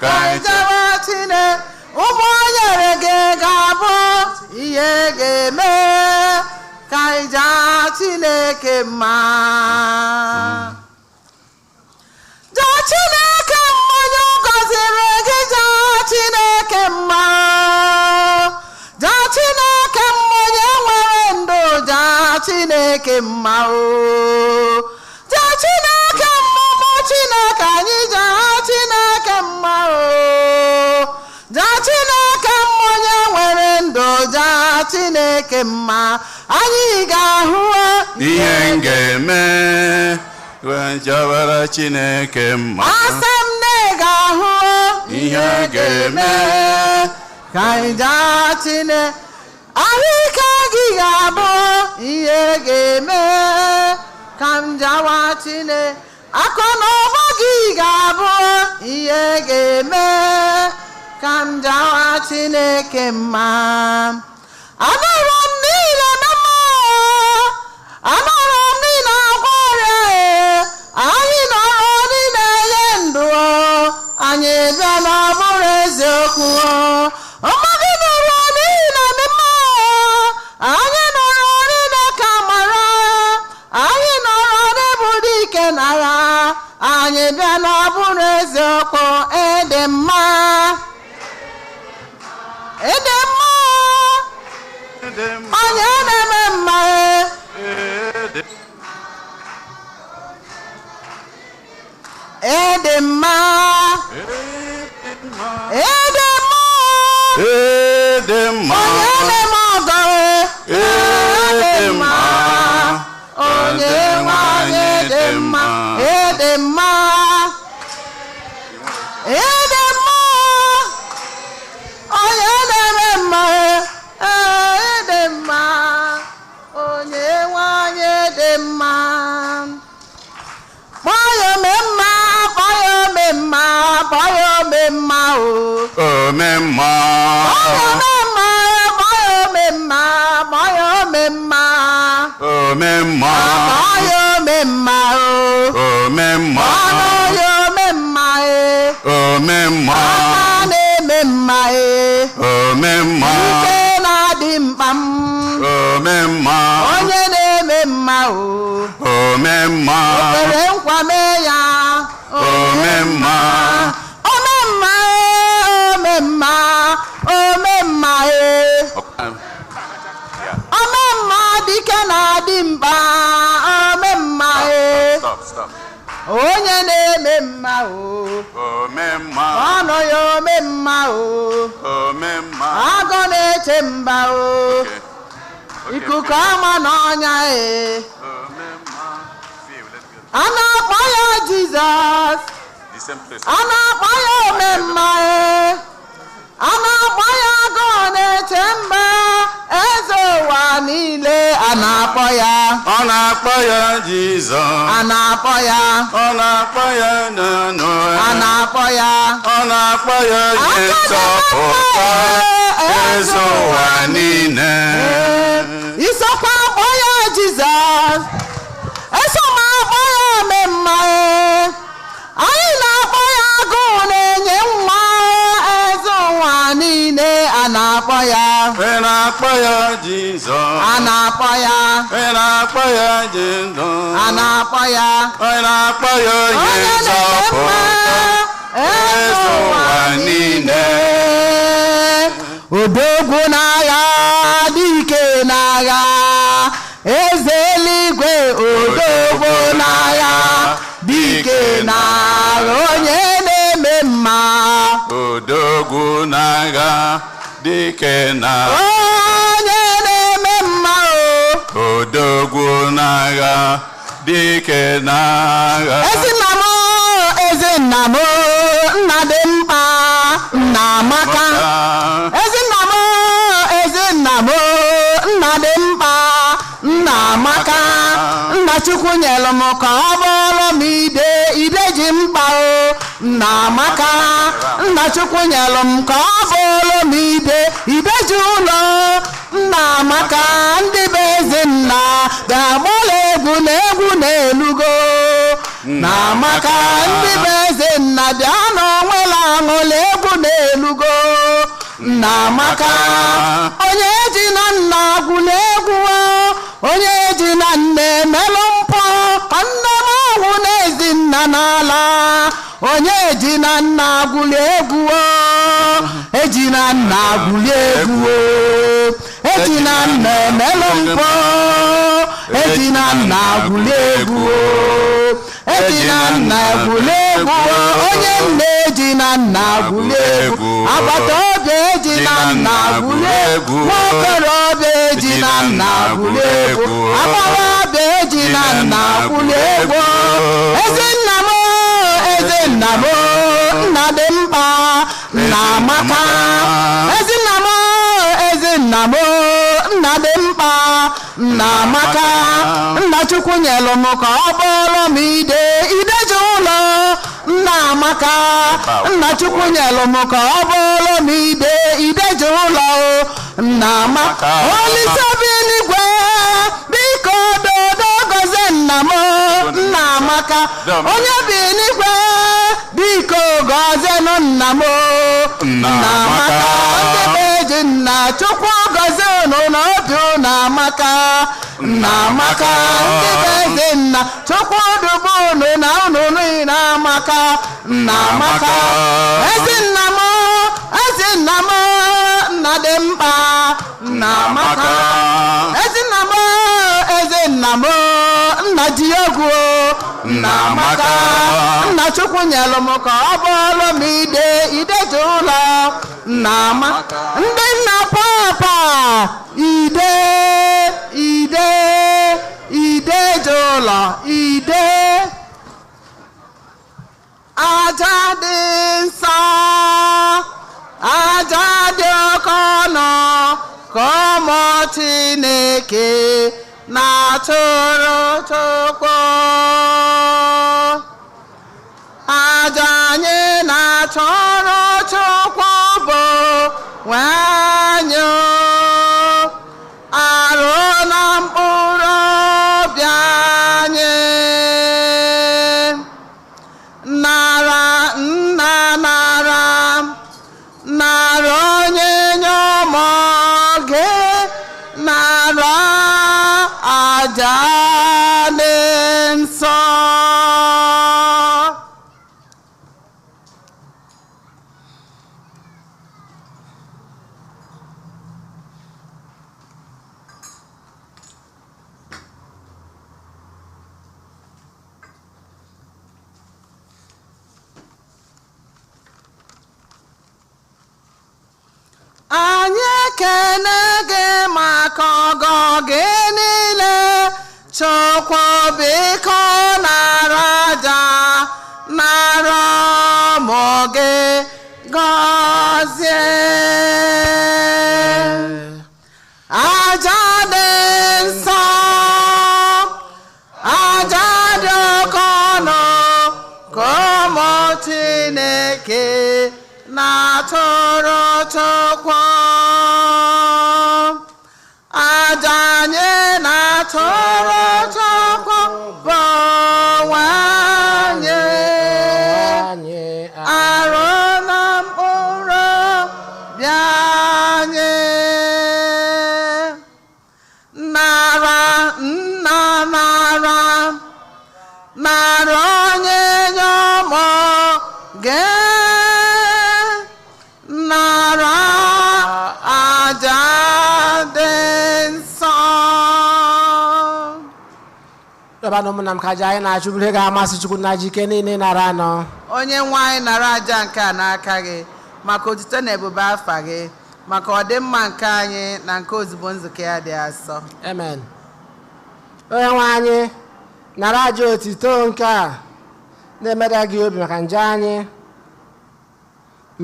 ka anyị chọba Chineke. Ụmụ o nyere gị ga-abụ ihe ga-eme ka anyị jaa Chineke mma. Jaa Chineke mma onye ọ gọziri gị, jaa Chineke mma. Jaa Chineke mma onye nwere ndụ, jaa Chineke mma o. Jaa Chineke mma ụmụ Chineke anyị, jaa Chineke mma o. Jaa Chineke mma onye nwere ndụ, jaa Chineke mma. Anyị ga-ahụ ihe m ga-eme jabara Chineke mma. Asị m na ị ga-ahụ ihe ga-eme ka anyị jaa Chineke. Ahụike gị ga-abụ ihe ga-eme ka m jawa Chineke. Akụ na ụba gị ga-abụ ihe ga-eme ka m jawa Chineke mma. Anọrọ m niile na mma, anọrọ m niile agwọ ọrịa, anyị nọrọ niile enye ndụ, anyị bịa na ọ bụrụ eziokwu. Ọma gị nọrọ niile na mma, anyị nọrọ niile ka mara, anyị nọrọ n'ebu dike n'agha, anyị bịa na ọ bụrụ eziokwu. Ịdị mma, ịdị mma, onye na-eme mma, ịdị mma, ịdị mma, ịdị mma, onye na-eme ọgọ, ịdị mma, onye nwe anyị dị mma, ịdị mma. o. Ome mma. Ome mma, ome mma, ome mma. Ome mma. Ome mma o. Ome mma. Ome mma e. Ome mma. Aka na-eme mma e. Ome mma. Ike na-adị mkpa m. Ome mma. Onye na-eme mma o. Ome mma. O kwere nkwa mee ya. Ome mma. Ome mma e. Ome mma. Ome mma e. Ome mma dike na-adị mkpa. Ome mma e. Stop, stop. Onye na-eme mma o. Ome mma. Ọnụ ya ome mma o. Ome mma. Agụ na-eche mba o. Okay. Okay. Ikuku ama n'ọnya e. Ome mma. See, let's go. A na-akpọ ya Jizọs. The same place. A na-akpọ ya ome mma e. A na-akpọ ya agụ na-eche mba. Eze ụwa niile a na-akpọ ya. Ọ na-akpọ ya Jizọs. A na-akpọ ya. Ọ na-akpọ ya Nanu. A na-akpọ ya. Ọ na-akpọ ya onye nzọpụta. Eze ụwa niile. Isokwa akpọ ya Jizọs. Eso m akpọ ya ome mma e. Anyị na-akpọ ya agụụ na-enye nwa. Eze ụwa niile a na-akpọ ya. Ị na-akpọ ya Jizọs. A na-akpọ ya. Ị na-akpọ ya Jizọs. A na-akpọ ya. Ị na-akpọ ya onye Onye na-eme nzọpụta. mma. Eze ụwa niile. Odogwu n'agha dike n'agha. Eze eluigwe odogwu n'agha dike n'agha. Onye na-eme mma. Odogwu n'agha dike na. Onye na-eme mma o. Odogwu n'agha dike n'agha. Ezi nna m, ezi nna m, nna dị mkpa, nna amaka. Ezi nna m, ezi nna m, nna dị mkpa, nna amaka. Nna Chukwu nyere m ka ọ bụrụ m ide, ide ji mkpa o. Nna amaka. Nna Chukwu nyere m ka ọ bụrụ m ide, ide ji ụlọ. Nna amaka, ndị be eze nna ga-agbala egwu na egwu na-elugo. Nna amaka, ndị be eze nna bịa n'onwela aṅụla egwu na-elugo. Nna amaka, onye ji na nna gwụla egwu o. Onye ji na nna emelụ mpụ. Nne m ọgwụ na-ezi nna n'ala. Onye ji na nna gwụla egwu o. Eji na nna gwụla egwu o. Eji na nna emelụ mpụ. Eji na nna gwụla egwu o. Eji na nna gwụla egwu o. Onye nne eji na nna gwụla egwu. Agbata obi eji na nna gwụla egwu. Nwokorobịa eji na nna gwụla egwu. Agbọghọbịa eji na nna gwụla egwu. Ezi nna m, ezi nna m, nna dị mkpa, nna amaka. Ezi nna m, ezi nna m, nna dị mkpa, nna amaka. Nna Chukwu nyere m ka ọ bụrụ m ide, ide ji ụlọ. Nna amaka. Nna Chukwu nyere m ka ọ bụrụ m ide, ide ji ụlọ. Nna amaka. Olise bi n'igwe, biko dodo gọzie nna m, nna amaka. Onye bi n'igwe, biko gọzienụ nna m, nna amaka. Ndị be ji nna Chukwu gọzie unu na obi unu amaka. Nna amaka. Ndị be eze nna Chukwu dube unu na unu niile amaka. Nna amaka. Ezi nna m, ezi nna m, nna dị mkpa, nna amaka. Ezi nna m, ezi nna m, nna ji egwu, nna amaka. Nna Chukwu nyere m ka ọ bụrụ m ide, ide ji ụlọ. Nna amaka. Ndị nna papa ide, ide, ide ji ụlọ, ide. Aja dị nsọ, aja dị oke ọnụ, ka ụmụ Chineke na-atụrụ Chukwu. Aja anyị na-atụrụ Chukwu. Biko nara aja, nara ụmụ gị gọzie. Aja dị nsọ, aja dị oke ọnụ, ka ụmụ Chineke na-atụrụ Chukwu. Aja anyị na-atụrụ Chukwu bụ onwe anyị, arụ na mkpụrụ obi anyị. Nara nna, nara, nara onye nye ụmụ gị, nara aja dị nsọ. Rịọbanụ ụmụnna m ka aja anyị na-achụ bụrụ ihe ga-amasị Chukwu na ji ike niile nara anọ. Onye nwe anyị, nara aja nke a n'aka gị maka otuto na ebube afa gị, maka ọdịmma nke anyị na nke ozugbo nzukọ ya dị asọ. Amen. Onye nwe anyị, nara aja otito nke a na-emeda gị obi maka njọ anyị,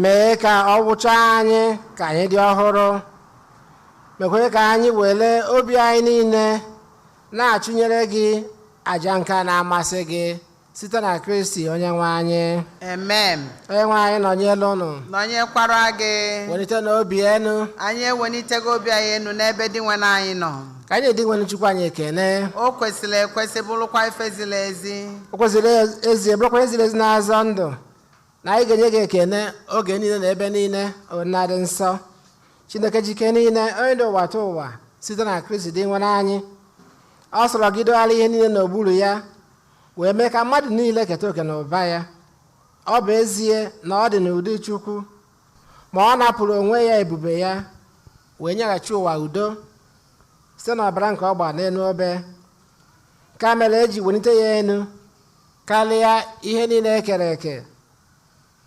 mee ka ọ wụchaa anyị ka anyị dị ọhụrụ, mekwe ka anyị were obi anyị niile na-achụnyere gị aja nke a na-amasị gị site na Kristi onye nwe anyị. Amen. Onye nwe anyị nọnyere unu. Nọnyekwara gị. Welite n'obi enu. Anyị ewelitego obi anyị enu n'ebe dị nwe anyị nọ. Ka anyị na-edi nwere Chukwu anyị ekene. O kwesịrị ekwesị, bụrụkwa ife ziri ezi. O kwesịrị ezi, bụrụkwa eziri ezi na-azọ ndụ, na anyị ga-enye gị ekene oge niile na ebe niile, onadị nsọ Chineke jike niile, onye dị ụwa tụ ụwa, site na Kristi dị nwere anyị. Ọ sọrọ gị dogharị ihe niile n'okpuru ya, wee mee ka mmadụ niile keta oke na ụba ya. Ọ bụ ezie na ọ dị n'ụdị Chukwu, ma ọ napụrụ onwe ya ebube ya, wee nyeghachi ụwa udo site n'ọbara nke ọ gbara n'elu obe. Ka mere eji welite ya elu karịa ihe niile e kere eke,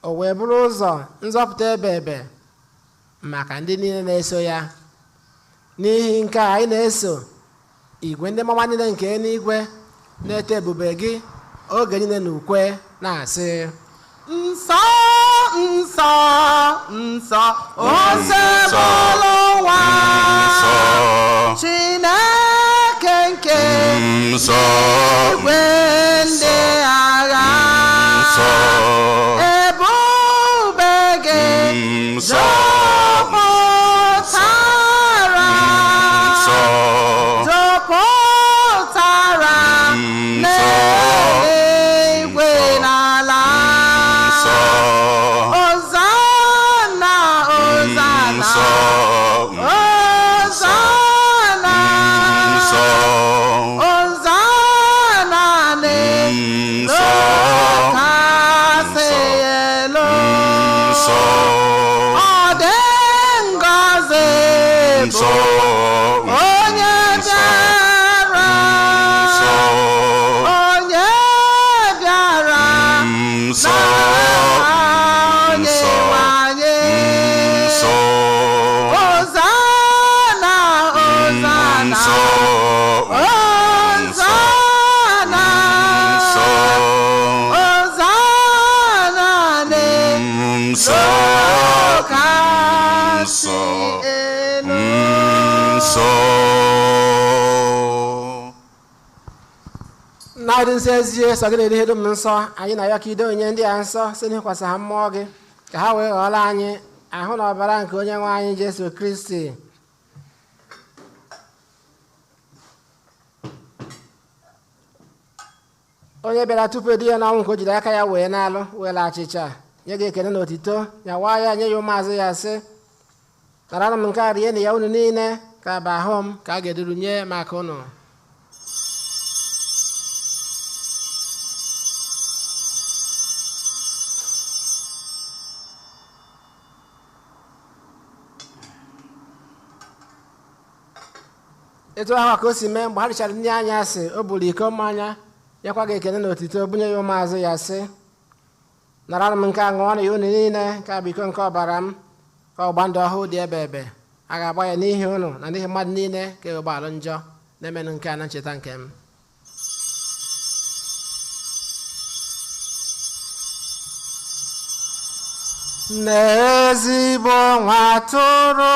o wee bụrụ ụzọ nzọpụta ebe ebe maka ndị niile na-eso ya. N'ihi nke a anyị na-eso igwe ndị mama niile nke eluigwe na-eto ebube gị oge niile na ukwe na-asị: Nsọ, nsọ, nsọ, osebụlụ ụwa, Chineke nke Nsọ, igwe ndị agha, nsọ, ebube gị nsọ, jupụtara, nsọ, jupụtara n'eluigwe n'ala. Nsọ, Hosanna, Hosanna, nsọ, Hosanna, nsọ, Hosanna n'elu nsọ, kasị elu. Nsọ, Ọ dị ngọzi bụ nsọ, onye bịara, nsọ, onye bịara nsọ, n'aha onye nwe anyị. Nsọ, Hosanna, Hosanna, nsọ, Hosanna, nsọ, Hosanna n'elu nsọ, kasị nsọ, elu. Nsọ. Na-adị nsọ ezie, sọ gị na-eri ihe dum nsọ. Anyị na-arịọ ka ide onye ndị a nsọ site n'ịkwasa ha mmụọ gị, ka ha wee ghọọrọ anyị ahụ na ọbara nke onye nwe anyị Jesu Kristi. Onye bịara tupu edu ya n'ọnwụ nke o jiri aka ya wee na-alụ, were achịcha nye gị ekele na otito, nyawa ya nye ya ụmụazụ ya, sị: "Naranụ m nke a, rie na ya unu niile, ka bụ ahụ m ka a ga-eduru nye maka unu." Etu ahụ ka o si mee mgbe ha richara nri anyasị, o buru iko mmanya, nyekwa gị ekele na otito, bunye ya ụmụazụ ya, sị: "Nara m nke a, ṅụọ na ya unu niile, nke a bụ iko nke ọbara m, ka ọgba ndụ ọhụụ dị ebe ebe a ga-agba ya n'ihi unu na n'ihi mmadụ niile ka e gbalụ njọ. Na-emenụ nke a na ncheta nke m." N'ezigbo nwa atụrụ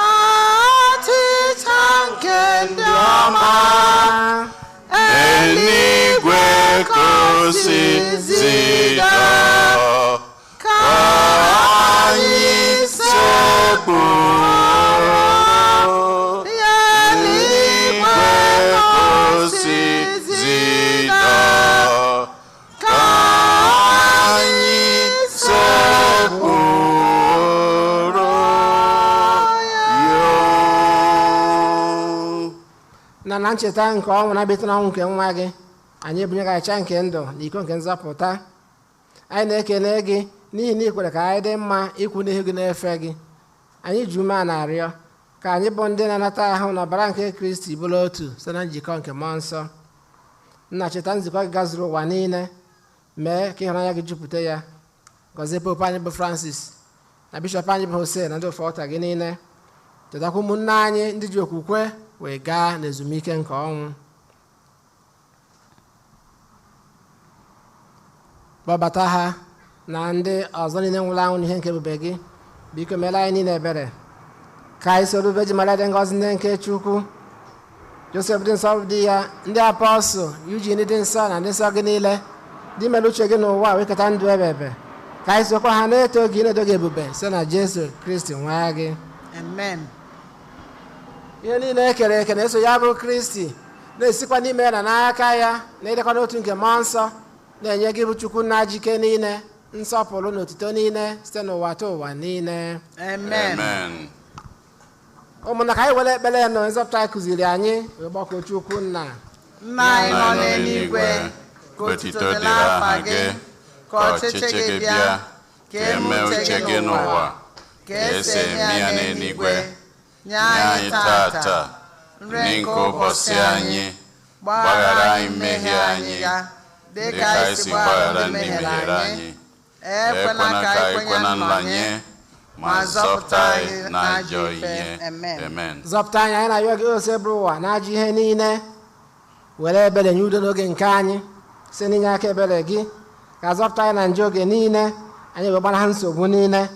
achịcha nke ndị ọma Eluigwe ka o si zida ka anyị sekpụrụ ya Eluigwe ka o si zida ka anyị sekpụrụ ya. Na ncheta nke ọnwụ na-abịa n'ọnwụ nke nwa gị, anyị ebunye gị achịcha nke ndụ na iko nke nzọpụta. Anyị na-ekele gị n'ihi na ị kwere ka anyị dị mma ikwu n'ihu gị na-efe gị. Anyị ji ume a na-arịọ ka anyị bụ ndị na-anata ahụ na ọbara nke Kristi bụrụ otu site na njikọ nke mmụọ nsọ. Nna, cheta nzukọ gị gazuru ụwa niile, mee ka ịhụnanya gị jupụta ya. Gọzie Popu anyị bụ Francis na bishọp anyị bụ Hosea na ndị ofe ọta gị niile. Chetakwa ụmụnne anyị ndị ji okwukwe wee gaa n'ezumike nke ọnwụ. Kpọbata ha na ndị ọzọ niile nwụrụ anwụ n'ihe nke ebube gị. Biko meela anyị niile ebere ka anyị soro Virgin Maria dị ngọzi nne nke Chukwu, Josef dị nsọ dị ya, ndị apọstụl Eugene dị nsọ na ndị nsọ gị niile ndị mere uche gị n'ụwa wee keta ndụ ebebe, ka anyị sokwa ha na-eto gị na-edo gị ebube site na Jesu Kristi nwa gị. Amen. Ihe niile e kere eke na-eso ya bụ Kristi, na-esikwa n'ime ya na n'aka ya na ịdịkwa n'otu nke mmụọ nsọ, na-enye gị bụ Chukwu nna jike niile nsọpụrụ na otuto niile site n'ụwa ta ụwa niile. Amen. Amen. Ụmụnna, ka anyị were ekpere na nzọpụta anyị kụziri anyị wee gbakọọ Chukwu nna. Nna anyị nọ n'eluigwe, ka otuto dịrị afa gị, ka ọchịchị gị bịa, ka ka eme uche gị n'ụwa ka esi eme ya n'eluigwe. Nye Nye anyị tata nri nke ụbọchị anyị, gbaghara anyị mmehie anyị dịka anyị si gbaghara ndị mehiere anyị. Ekwela ka anyị kwe na nlanye, ma zọpụta anyị n'ajọ ihe. Amen. Amen. Zọpụta anyị, anyị na-arịọ gị, ose bụrụ ụwa na ajọ ihe niile, were ebere nye udo n'oge nke anyị, site n'inye aka ebere gị ka zọpụta anyị na nje oge niile, anyị wee gbanaha nsogbu niile,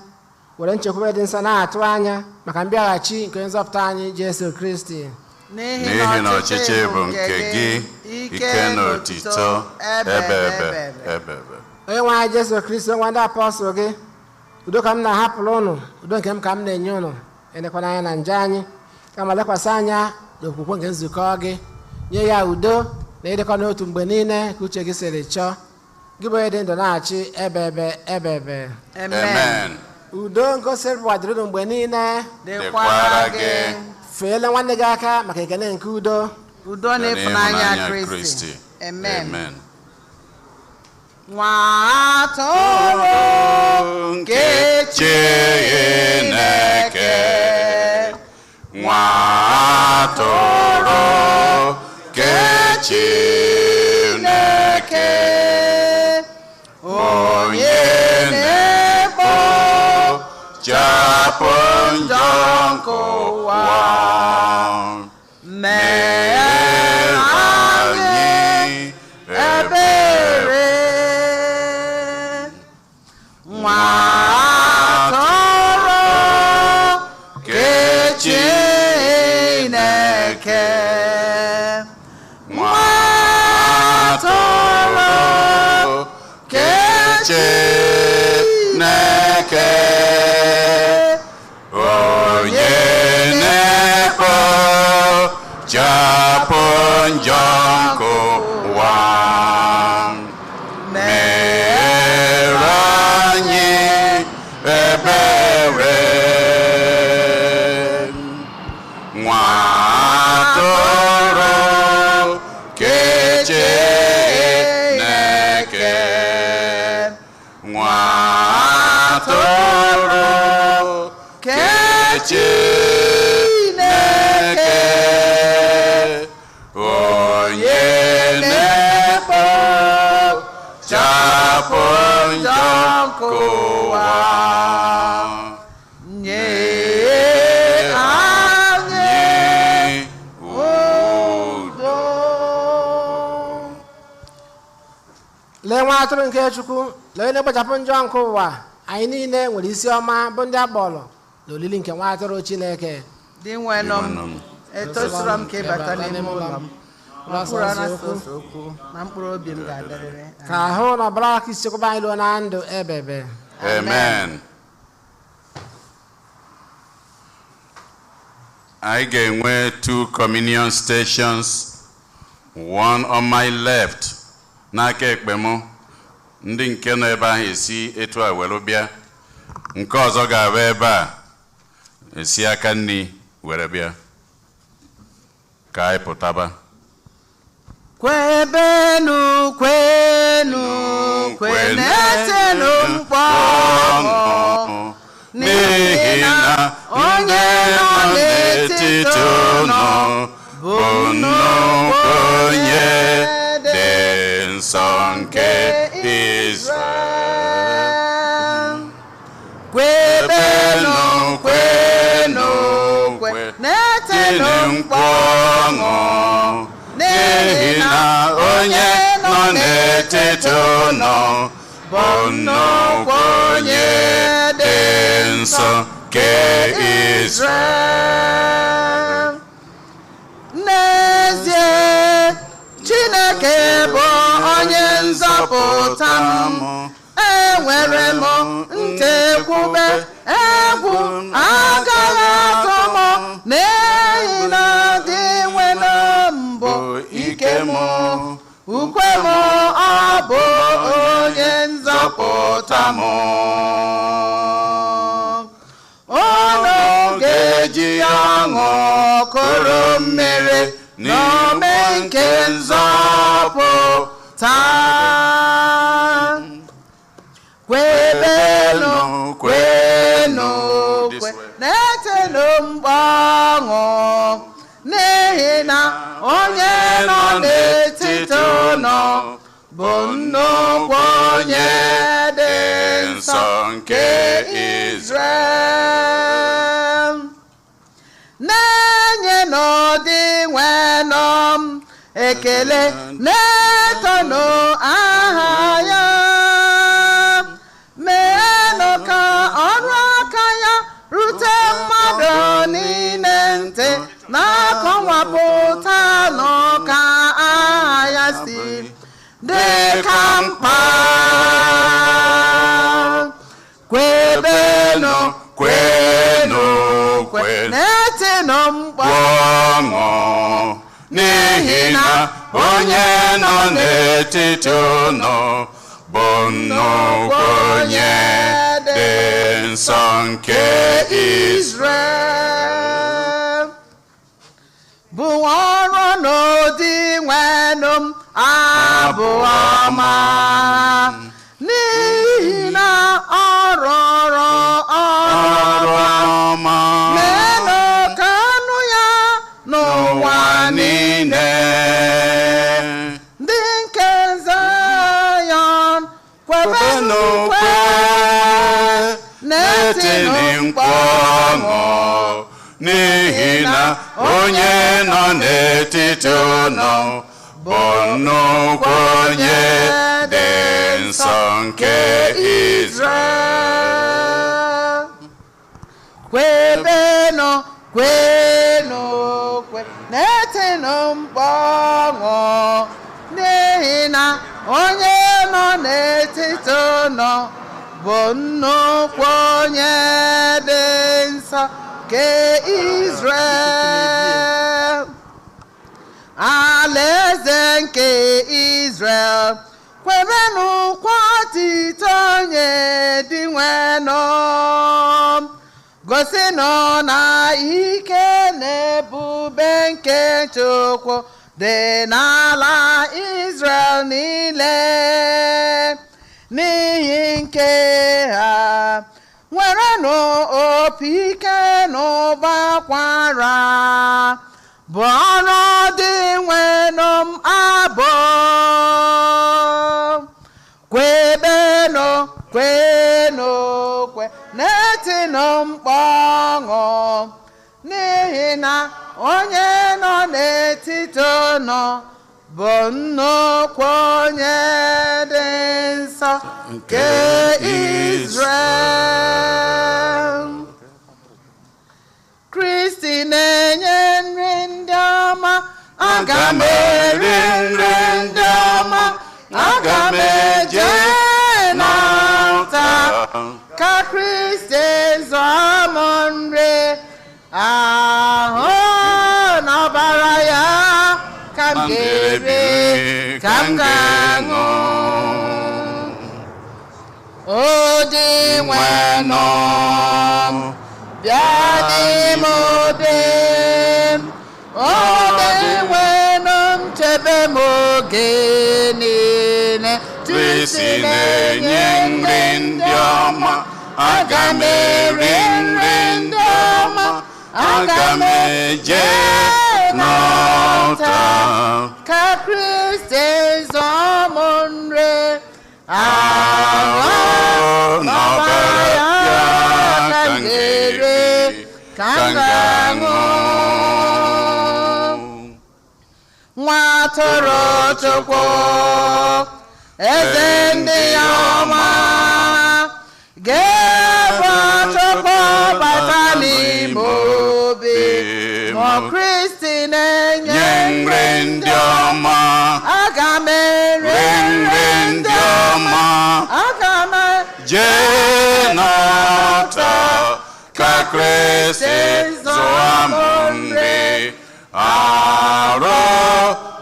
were nchekwube dị nsọ na-atụ anya maka mbịaghachi nke nzọpụta anyị Jesu Kristi. N'ihi na ọchịchị bụ nke gị, ike na otito ebe ebe ebe ebe. Onye nwe anyị Jesu Kristi, nwa ndị apọstụl gị, udo ka m na-ahapụrụ ụnụ, udo nke m ka m na-enye ụnụ. Elekwana anya na nje anyị, kama lekwasị anya n'okwukwe nke nzukọ gị, nye ya udo na ịdịkọ n'otu mgbe niile ka uche gị siri chọọ, gị bụ onye dị ndụ na-achị ebe ebe ebe ebe. Amen. Udo ngosi ụwa dịrị unu mgbe niile. Dịkwara gị. Feele nwanne gị aka maka ekele nke udo. Udo na ịfụnanya Kristi. Amen. Amen. Nwa atụrụ nke Chineke, nwa atụrụ nke Chineke, onye na-ekpochapụ njọ nke ụwa, mee mere anyị anyị ebere. Nwa atụrụ nke Chineke, nwa atụrụ nke Chineke, onye na-ekpochapụ njọ nke ụwa, mere anyị ebere. Nwa atụrụ nke Chineke, nwa atụrụ nke Chineke, onye na-ekpochapụ njọ nke ụwa, nye anyị nye udo. Lee nwa atụrụ nke Chukwu, lee onye na-ekpochapụ njọ nke ụwa. Anyị niile nwere isi ọma bụ ndị akpọrọ na olili nke nwa atụrụ Chineke. Dị nwenụ m, etosiro m ka ịbata n'ime ụlọ m, ma kwuru na sọsọ okwu na mkpụrụ obi m ga-adịrịrị. Ka ahụ na ọbara Kristi chekwaba anyị ruo na ndụ ebebe. Amen. Anyị ga-enwe 2 communion stations, one on my left n'aka ekpe m, ndị nke nọ ebe ahụ esi etu a were bịa, nke ọzọ ga-abụ ebe a esi aka nri were bịa. Ka anyị pụtaba. Kwebenu, kwenu, kwenetenu mkpọ, n'ihi na onye nọ n'etiti unu bụ nnukwu onye dị nsọ nke Izrel. Kwebenu, kwenu, kwenetenu mkpọ ọṅụ, n'ihi na onye nọ n'etiti unu bụ nnukwu onye dị nsọ nke Izrel. N'ezie, Chineke bụ onye nzọpụta m, enwere m nchekwube, egwu agaghị atụ m, n'ihi na dị nwere m bụ ike m, ukwe m, ọ bụ onye nzọpụta m. Unu ga-eji ọṅụ kụrụ mmiri n'ome nke nzọpụta. Kwebenu, kwenu, kwenetenu mkpọ ọṅụ, n'ihi na onye nọ n'etiti unu bụ nnukwu onye dị nsọ nke Izrel. Na-enye n'ụdị nwenụ m ekele, na-etonu aha ya, meenụ ka ọrụ aka ya rute mmadụ niile ntị, na-akọwapụtanụ ka aha ya si dị ka mkpa. Kwebenu, kwenu, kwenetinu mkpọ ọṅụ, n'ihi na onye nọ n'etiti unu bụ nnukwu onye dị nsọ nke Izrel. Bụ ọrụ n'ụdị nwenụ m abụ ọma, n'ihi na ọ rụrụ ọrụ ọma, meenụ ka anụ ya n'ụwa niile. Ndị nke Zayọn, kwebenụ kwe, na-etini mkpu ọṅụ, n'ihi na onye nọ n'etiti unu bụ nnukwu onye dị nsọ nke Izrel. Kwebenu, kwenu, kwe, na-etinu mkpu ọṅụ, n'ihi na onye nọ n'etiti unu bụ nnukwu onye dị nsọ nke Izrel. Alaeze nke Izrel, kwerenụ kwa otito onye dị nwenụ, gosinụ na ike na ebube nke Chukwu dị n'ala Izrel niile. N'ihi nke ha, nwerenụ opi ike n'ụba akwara, bụ ọrụ dị nwenụ m abụ. Kwebenu, kwenu, kwe, na-etinụ mkpu ọṅụ, n'ihi na onye nọ n'etiti unu bụ nnukwu onye dị nsọ nke Israel. Kristi na-enye nri ndị ọma, aga m eri nri ndị ọma, aga m eje n'ọta ka Kristi zụọ m nri ahụ n'ọbara ya ka m ga-eri ka m ga-aṅụ. O dị nwenụ m, bịa n'ime obi m, o dị nwenụ m, chebe m oge niile. Kristi na-enye nri ndị ọma, aga m eri nri ndị ọma, aga m eje n'ọta ka Kristi zụọ m nri ahụ n'ọbara ya ka m ga-eri ka m ga-aṅụ. Nwa atụrụ Chukwu, eze ndị ọma, ga-ebu Chukwu bata n'ime obi ma Kristi na-enye nye nri ndị ọma, aga m eri nri ndị ọma, aga m jee n'ọta ka Kristi zụọ m nri arụ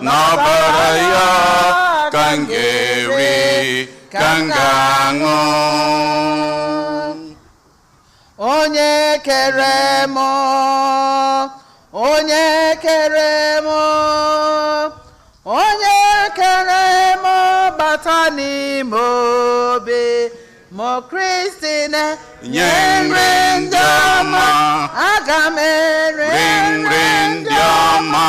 n'ọbara ya ka m ga-eri ka m ga-aṅụ. Onye kere m, onye kere m, onye kere m, bata n'ime obi mụ. Kristi nye nri ndị ọma, aga m eri nri ndị ọma,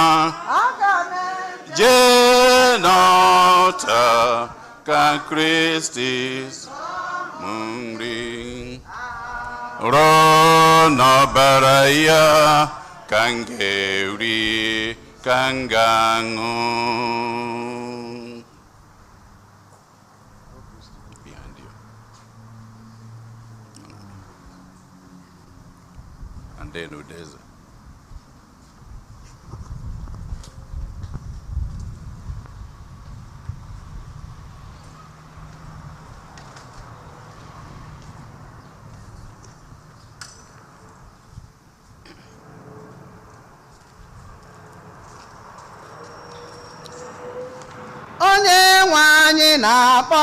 aga m eri jee n'ọta ka Kristi m nri ruo n'ọbara ya ka m ga-eri ka m ga-aṅụ. Behind you. And then Udeze. Onye nwe anyị na-akpọ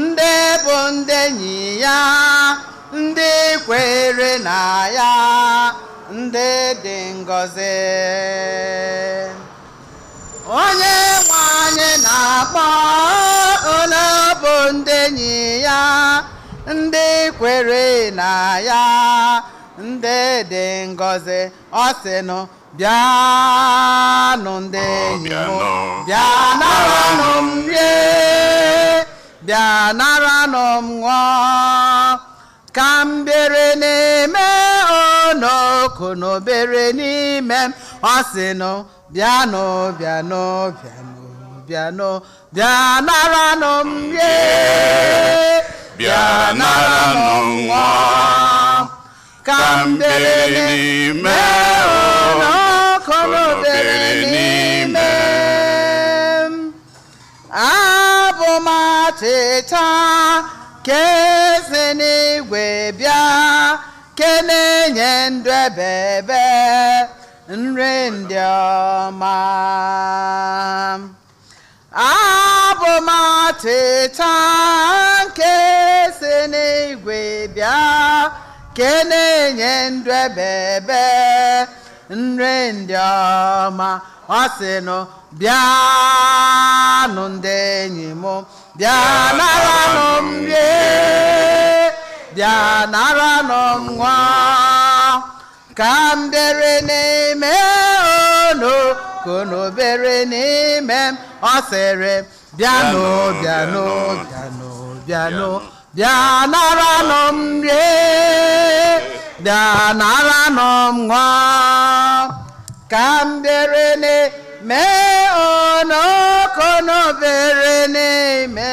ndị bụ ndị enyi ya, ndị kwere na ya, ndị dị ngọzi. Onye nwe anyị na-akpọ unu bụ ndị enyi ya, ndị kwere na ya, ndị dị ngọzi. Ọ sịnụ, bịanụ ndị enyi m, bịa naranụ m rie, bịa naranụ m ṅụọ, ka m bere n'ime unu kunu bere n'ime m. Ọ sịnụ, bịanụ bịanụ bịanụ bịanụ bịa naranụ m rie, bịa naranụ m ṅụọ, ka m bere n'ime unu kunu bere n'ime m. Abụ m achịcha ka esi n'igwe bịa, ke na-enye ndụ ebebe, nri ndị ọma. Abụ m achịcha nke si n'igwe bịa, ke na-enye ndụ ebebe, nri ndị ọma. Ọ sịnụ, bịanụ ndị enyi m, bịa naranụ m rie, bịa naranụ m ṅụọ, ka m bere n'ime unu ka unu bere n'ime m. Ọ sịrị, bịanụ bịanụ bịanụ bịanụ bịa naranụ m rie, bịa naranụ m ṅụọ, ka m bere n'ime unu ka unu bere n'ime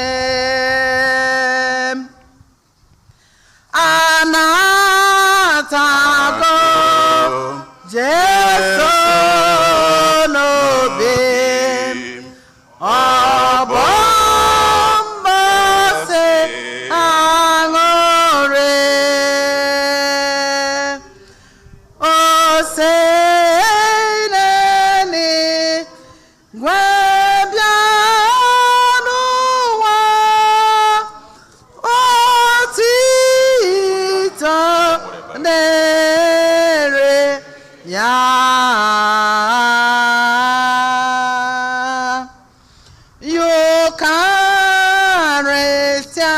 Yukarịsịa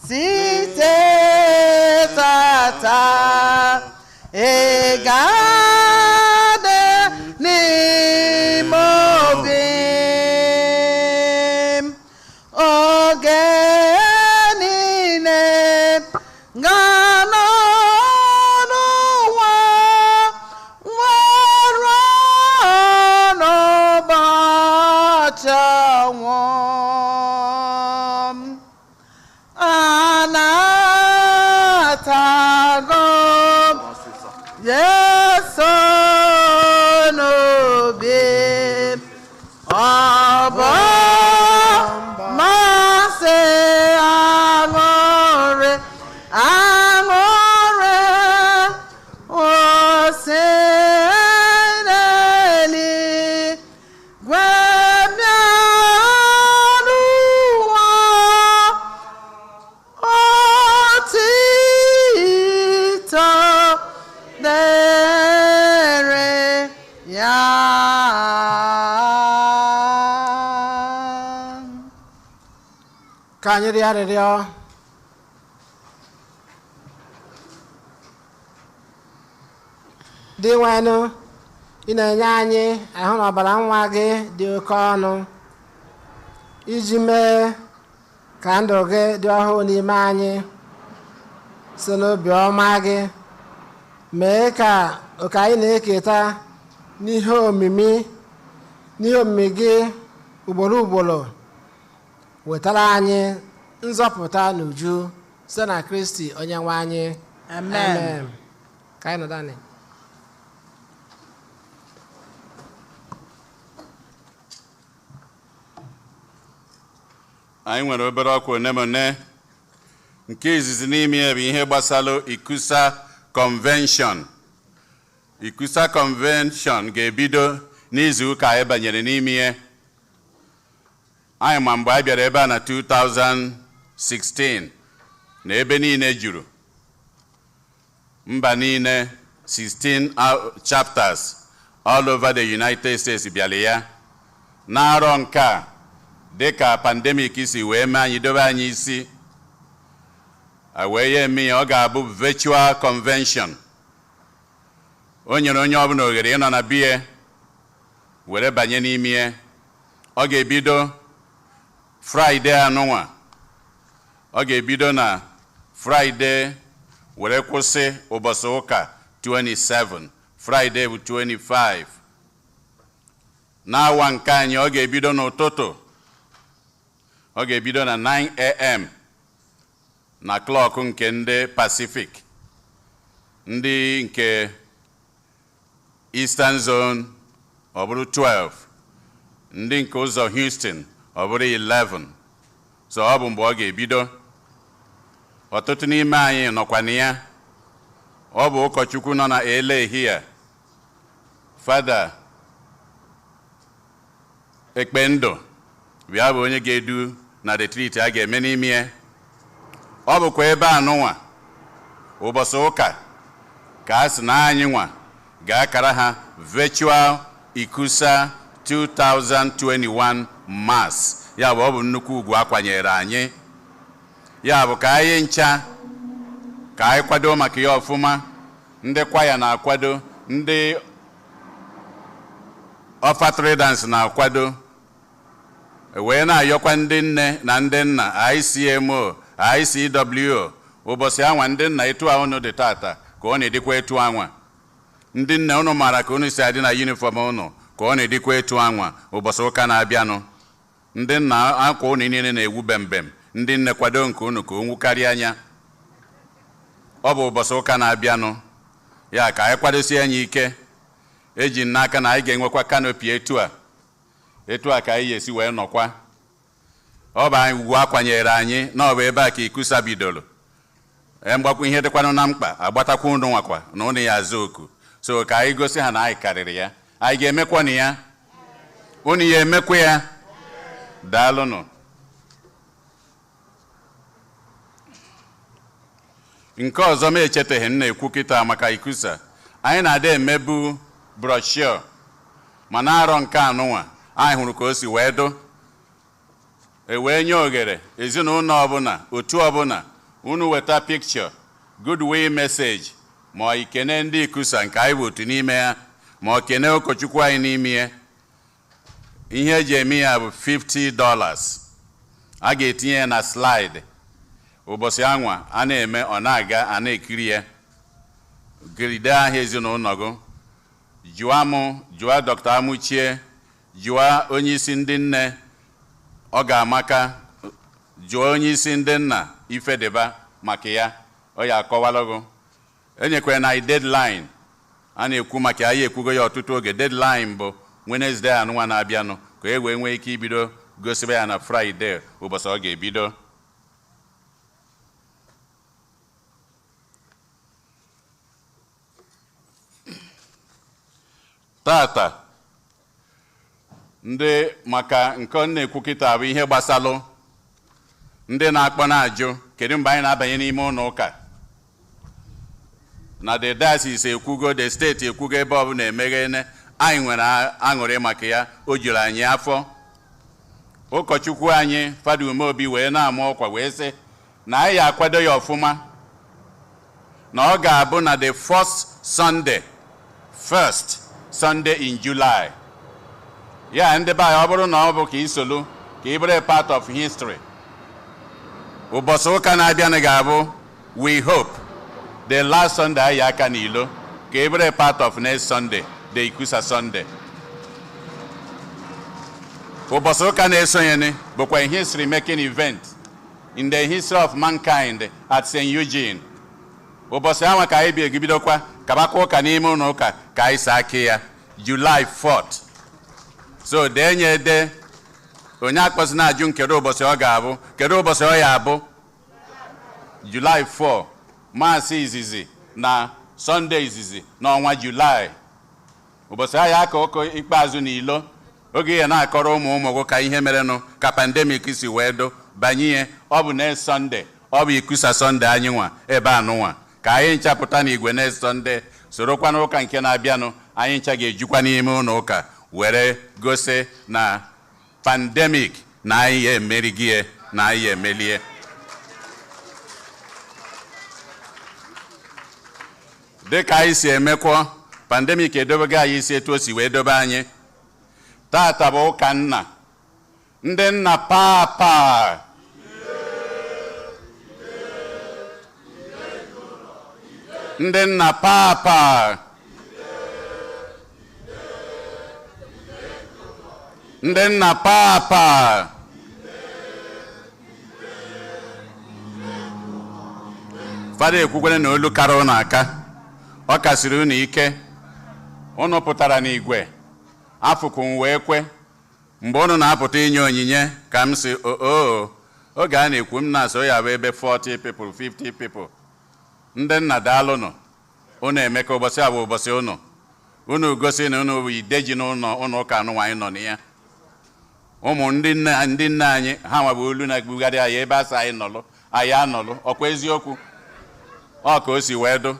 site tata ị ga-adị n'ime obi m oge niile ga-anọ n'ụwa nwere n'ụbọchị ọnwụ m. Anatago m Jesu n'obi m. Ọ bụ masị aṅụrị aṅụrị ose n'eluigwe bịa n'ụwa otito dịrị ya. Ka anyị rịọ arịrịọ. Dị nwenụ, ị na-enye anyị ahụ na ọbara nwa gị dị oke ọnụ iji mee ka ndụ gị dị ọhụụ n'ime anyị. Si n'obi ọma gị mee ka oke anyị na-eketa n'ihe omimi gị ugboro ugboro wetara anyị nzọpụta n'uju site na Kristi onye nwe anyị. Amen. Ka anyị nọdụ anị. Anyị nwere obere ọkwa one ma one. Nke izizi n'ime ya bụ ihe gbasara Ikusa Convention. Ikusa Convention ga-ebido n'izu ụka anyị banyere n'ime ya. Anyị ma mgbe anyị bịara ebe a na 2016 na ebe niile juru, mba niile, 16 chapters all over the United States bịara ya. N'arọ nke a, dịka pandemic si wee mee anyị dobe anyị isi a wee ya eme ya, ọ ga-abụ virtual convention. O nyere onye ọbụla ohere ịnọ na biya were banye n'ime ya. Ọ ga-ebido Fraịde anụnwa, ọ ga-ebido na Fraịde were kwụsị ụbọchị ụka 27. Fraịde bụ 25. N'awa nke anyị, ọ ga-ebido n'ụtụtụ, ọ ga-ebido na 9 a.m. na clock nke ndị Pacific. Ndị nke Eastern Zone, ọ bụrụ 12. Ndị nke ụzọ Houston, ọ bụrụ 11. So ọ bụ mgbe ọ ga-ebido. Ọtụtụ n'ime anyị nọkwa na ya. Ọ bụ ụkọchukwu nọ na Elehia, Fada Ekpendụ, bịa bụ onye ga-edu na retreat a ga-eme n'ime ya. Ọ bụkwa ebe anụnwa ụbọchị ụka ka a sị na anyị nwa ga-akara ha virtual Ikusa 2021 Mass. Ya bụ, ọ bụ nnukwu ugwu akwanyere anyị. Ya bụ, ka anyị ncha ka anyị kwado maka ya ọfụma. Ndị kwaya na-akwado, ndị offertory dance na-akwado, wee na-ayọkwa ndị nne na ndị nna ICMO, ICWO. Ụbọchị anwa, ndị nna, etu a unu dị tata ka ọ na-edikwa etu anwa. Ndị nne, unu maara ka unu si adị na uniform unu, ka ọ na-edikwa etu anwa ụbọchị ụka na-abịanụ. Ndị nna, akwa unu niile na-ewu bembem. Ndị nne, kwado nke unu ka o nwukarịa anya. Ọ bụ ụbọchị ụka na-abịanụ ya ka anyị kwadosie anya ike. Eji n'aka na anyị ga-enwekwa canopy etu a, etu a ka anyị ga-esi wee nọkwa. Ọ bụ anyị ugwu akwanyere anyị na ọ bụ ebe a ka Ikusa bidoro. Ee, mgbakwa ihe dịkwanụ na mkpa agbatakwa unu nwakwa na unu ya azụ oku. So ka anyị gosi ha na anyị karịrị ya. Anyị ga-emekwa na ya, unu ya emekwa ya. Daalụnụ. Nke ọzọ m echetaghị m na-ekwu kịta maka Ikusa, anyị na-ada emebu brochure, mana arọ nke anụnwa anyị hụrụ ka o si wee dụ. E wee nye oghere ezinụlọ ọbụla, otu ọbụla, unu weta picture, goodwill message, ma ọ ikene ndị ICCUSA nke anyị bụ otu n'ime ya, ma ọ kene ụkọchukwu anyị n'ime ya. Ihe eji eme ya bụ $50. A ga-etinye ya na slide. Ụbọchị anwa a na-eme ọ na-aga a na-ekiri ya. Gide aha ezinụlọ gị. Jụọ mụ, jụọ Dr. Amuchie, jụọ onyeisi ndị nne, ọ ga-amaka, jụọ onyeisi ndị nna Ifedeba maka ya, ọ ya akọwalụ gị. Enyekwara na deadline a na-ekwu maka ya, ya ekwugo ya ọtụtụ oge. Deadline bụ Wednesday anụnwa na-abịanụ, ka e wee nwee ike ibido gosibe ya na Friday ụbọchị ọ ga-ebido. Tata ndị maka nke ọ na-ekwu kịta bụ ihe gbasalụ ndị na-akpọ na-ajụ kedu mgbe anyị na-abanye n'ime ụlọ ụka. Na the diocese ekwugo, the steeti ekwugo, ebe ọ bụla emeghene, anyị nwere aṅụrị maka ya, o juru anyị afọ. Ụkọchukwu anyị Fada Umeobi wee na-ama ọkwa wee sị na anyị akwado ya ọfụma, na ọ ga-abụ na the first Sunday in July. Ya ndị be anyị, ọ bụrụ na ọ bụ ka isolu ka ị bụrụ part of history, ụbọchị ụka na-abịanụ ga-abụ, we hope, the last Sunday anyị aka n'ilo, ka ị bụrụ part of next Sunday, the ICCUSA Sunday. Ụbọchị ụka na-esonyere bụkwa history making event in the history of mankind at St. Eugene. Ụbọchị ahụ ka anyị bi egibidokwa kabakwa ụka n'ime ụlọ ụka ka anyị saa aka ya, July 4th. So dee nye ede, onye akpọsị na-ajụ kedu ụbọchị ọ ga-abụ, kedu ụbọchị ọ ya abụ? July 4, maasị izizi na Sunday izizi n'ọnwa July. Ụbọchị ahụ aka ụka ikpeazụ n'ilo, oge ya na-akọrọ ụmụ ụmụ gị ka ihe merenụ ka pandemic si wee do banye ihe. Ọ bụ next Sunday, ọ bụ ICCUSA Sunday anyị nwa ebe anụnwa, ka anyị nchapụta n'igwe next Sunday, sorokwa n'ụka nke na-abịanụ, anyị ncha ga-ejukwa n'ime ụlọ ụka were gosi na pandemic na anyị emerigie, na anyị emelie. Dịka anyị si emekwa, pandemic edobego anyị isi etu o si wee dobe anyị. Tata bụ ụka nna, ndị nna papa, ndị nna papa, ndị nna papa. Fada ekwukwere na olu kara unu aka, ọ kasiri unu ike. Unu pụtara n'igwe afụkụ m wee kwe. Mgbe unu na-apụta inye onyinye ka m si oo, oge a na-ekwu m na-asọ ya bụ ebe 40 people, 50 people. Ndị nna daalụnụ, unu emeka ụbọchị a bụ ụbọchị unu. Unu gosi na unu bụ ide ji n'ụlọ ụlọ ụka anụnwa anyị nọ na ya. Ụmụ ndị nna anyị ha nwa bụ olu na-egbugharị anyị ebe asa anyị nọlụ, anyị anọlụ, ọkwa eziokwu ọ ka o si wee dụ.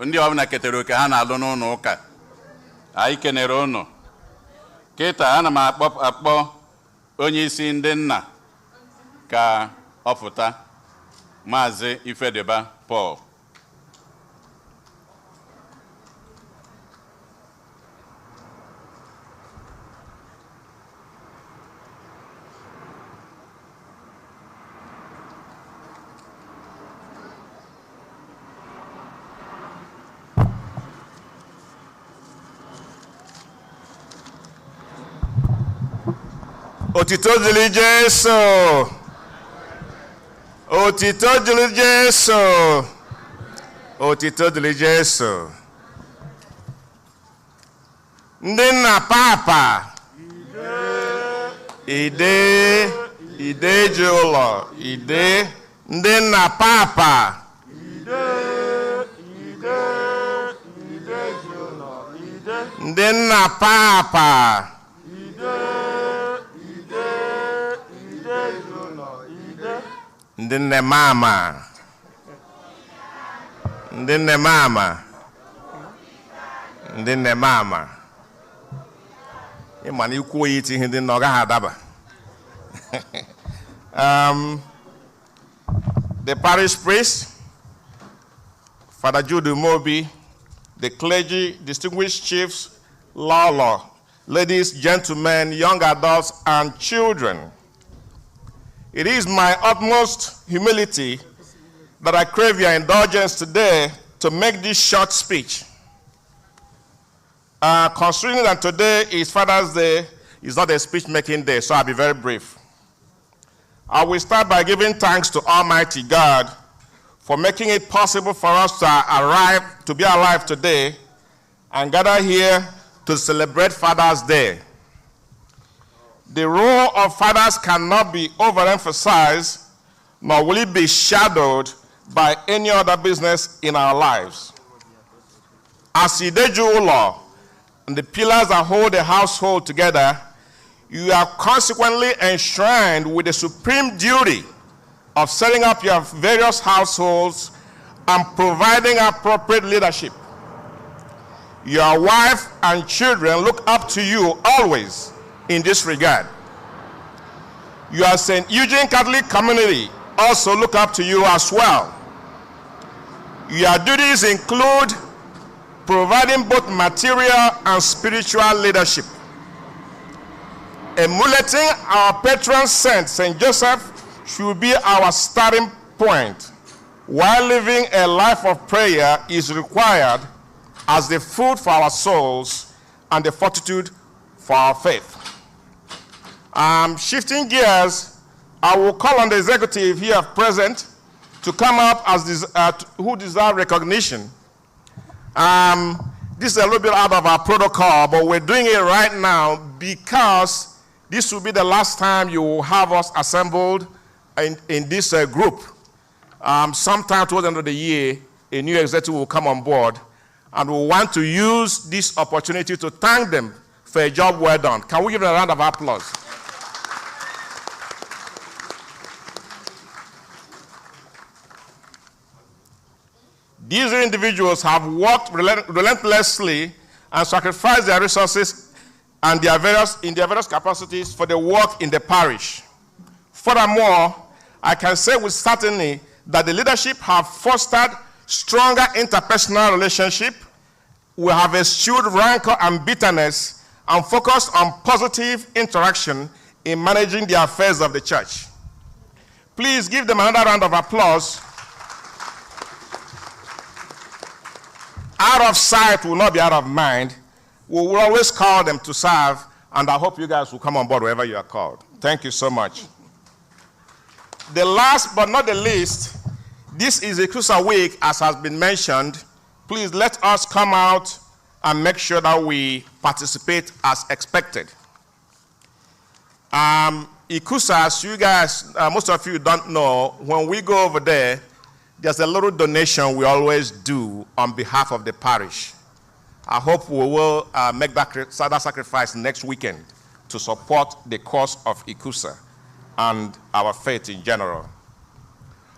Ndị ọbụla ketara oke ha na-alụ n'ụlọ ụka, anyị kenere unu. Kịta ana m akpọ onye isi ndị nna ka ọ fụta, Maazị Ifedeba Paul. Otito dịrị Jesu. Otito dịrị Jesu. Otito dịrị Jesu. Ndị nna papa, ide ide ji ụlọ ide. Ndị nna papa, ndị nna papa, ndị nne mama, ndị nne mama, ndị nne mama. Ịma na ikwu oyi iti ihe ndị nna ọ gaghị adaba. The parish priest, Father Jude Umobi, the clergy, distinguished chiefs, Lolo, ladies, gentlemen, young adults, and children. It is my utmost humility that I crave your indulgence today to make this short speech. Considering that today is Father's Day, it's not a speech-making day, so I'll be very brief. I will start by giving thanks to Almighty God for making it possible for us to be alive today and gather here to celebrate Father's Day. The role of fathers cannot be overemphasized, nor will it be shadowed by any other business in our lives. As Ideju law and the pillars that hold the household together, you are consequently enshrined with the supreme duty of setting up your various households and providing appropriate leadership. Your wife and children look up to you always in this regard. Your St. Eugene Catholic community also look up to you as well. Your duties include providing both material and spiritual leadership. Emulating our patron saint, St. Joseph, should be our starting point, while living a life of prayer is required as the food for our souls and the fortitude for our faith. Shifting gears, I will call on the executive here present to come up as who deserve recognition. This is a little bit out of our protocol, but we're doing it right now because this will be the last time you will have us assembled in this group. Sometime towards the end of the year, a new executive will come on board, and we want to use this opportunity to thank them for a job well done. Can we give them a round of applause? These individuals have worked relentlessly and sacrificed their resources and in their various capacities for the work in the parish. Furthermore, I can say with certainty that the leadership have fostered stronger interpersonal relationship, we have eschewed rancor and bitterness, and focused on positive interaction in managing the affairs of the church. Please give them another round of applause. Out of sight will not be out of mind. We will always call them to serve, and I hope you guys will come on board wherever you are called. Thank you so much. The last but not the least, this is a crucial week, as has been mentioned. Please let us come out and make sure that we participate as expected. ICCUSA, as you guys, most of you don't know, when we go over there, there's a little donation we always do on behalf of the parish. I hope we will make that sacrifice next weekend to support the cause of ICCUSA and our faith in general.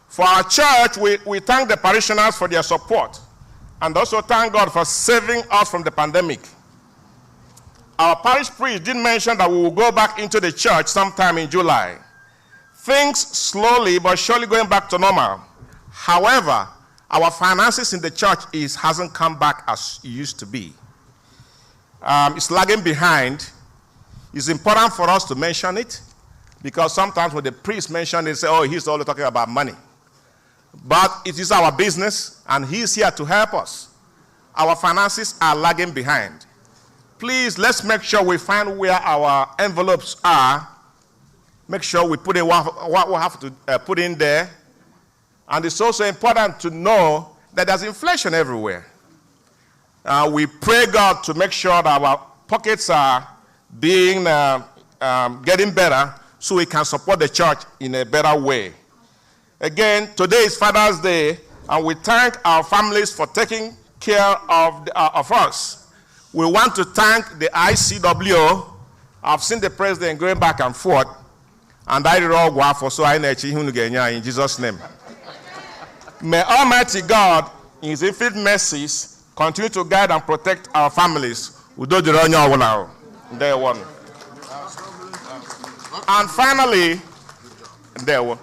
For our church, we thank the parishioners for their support and also thank God for saving us from the pandemic. Our parish priest did mention that we will go back into the church sometime in July. Things slowly but surely going back to normal. However, our finances in the church hasn't come back as it used to be. It's lagging behind. It's important for us to mention it because sometimes when the priest mentions it, they say, oh, he's only talking about money. But it is our business, and he's here to help us. Our finances are lagging behind. Please, let's make sure we find where our envelopes are. Make sure we put in what we have to put in there. And it's also important to know that there's inflation everywhere. We pray God to make sure that our pockets are being getting better so we can support the church in a better way. Again, today is Father's Day, and we thank our families for taking care of us. We want to thank the ICWO. I've seen the president going back and forth, and I did all go so I in Jesus' name. May Almighty God, in His infinite mercies, continue to guide and protect our families. And finally, Ndewo.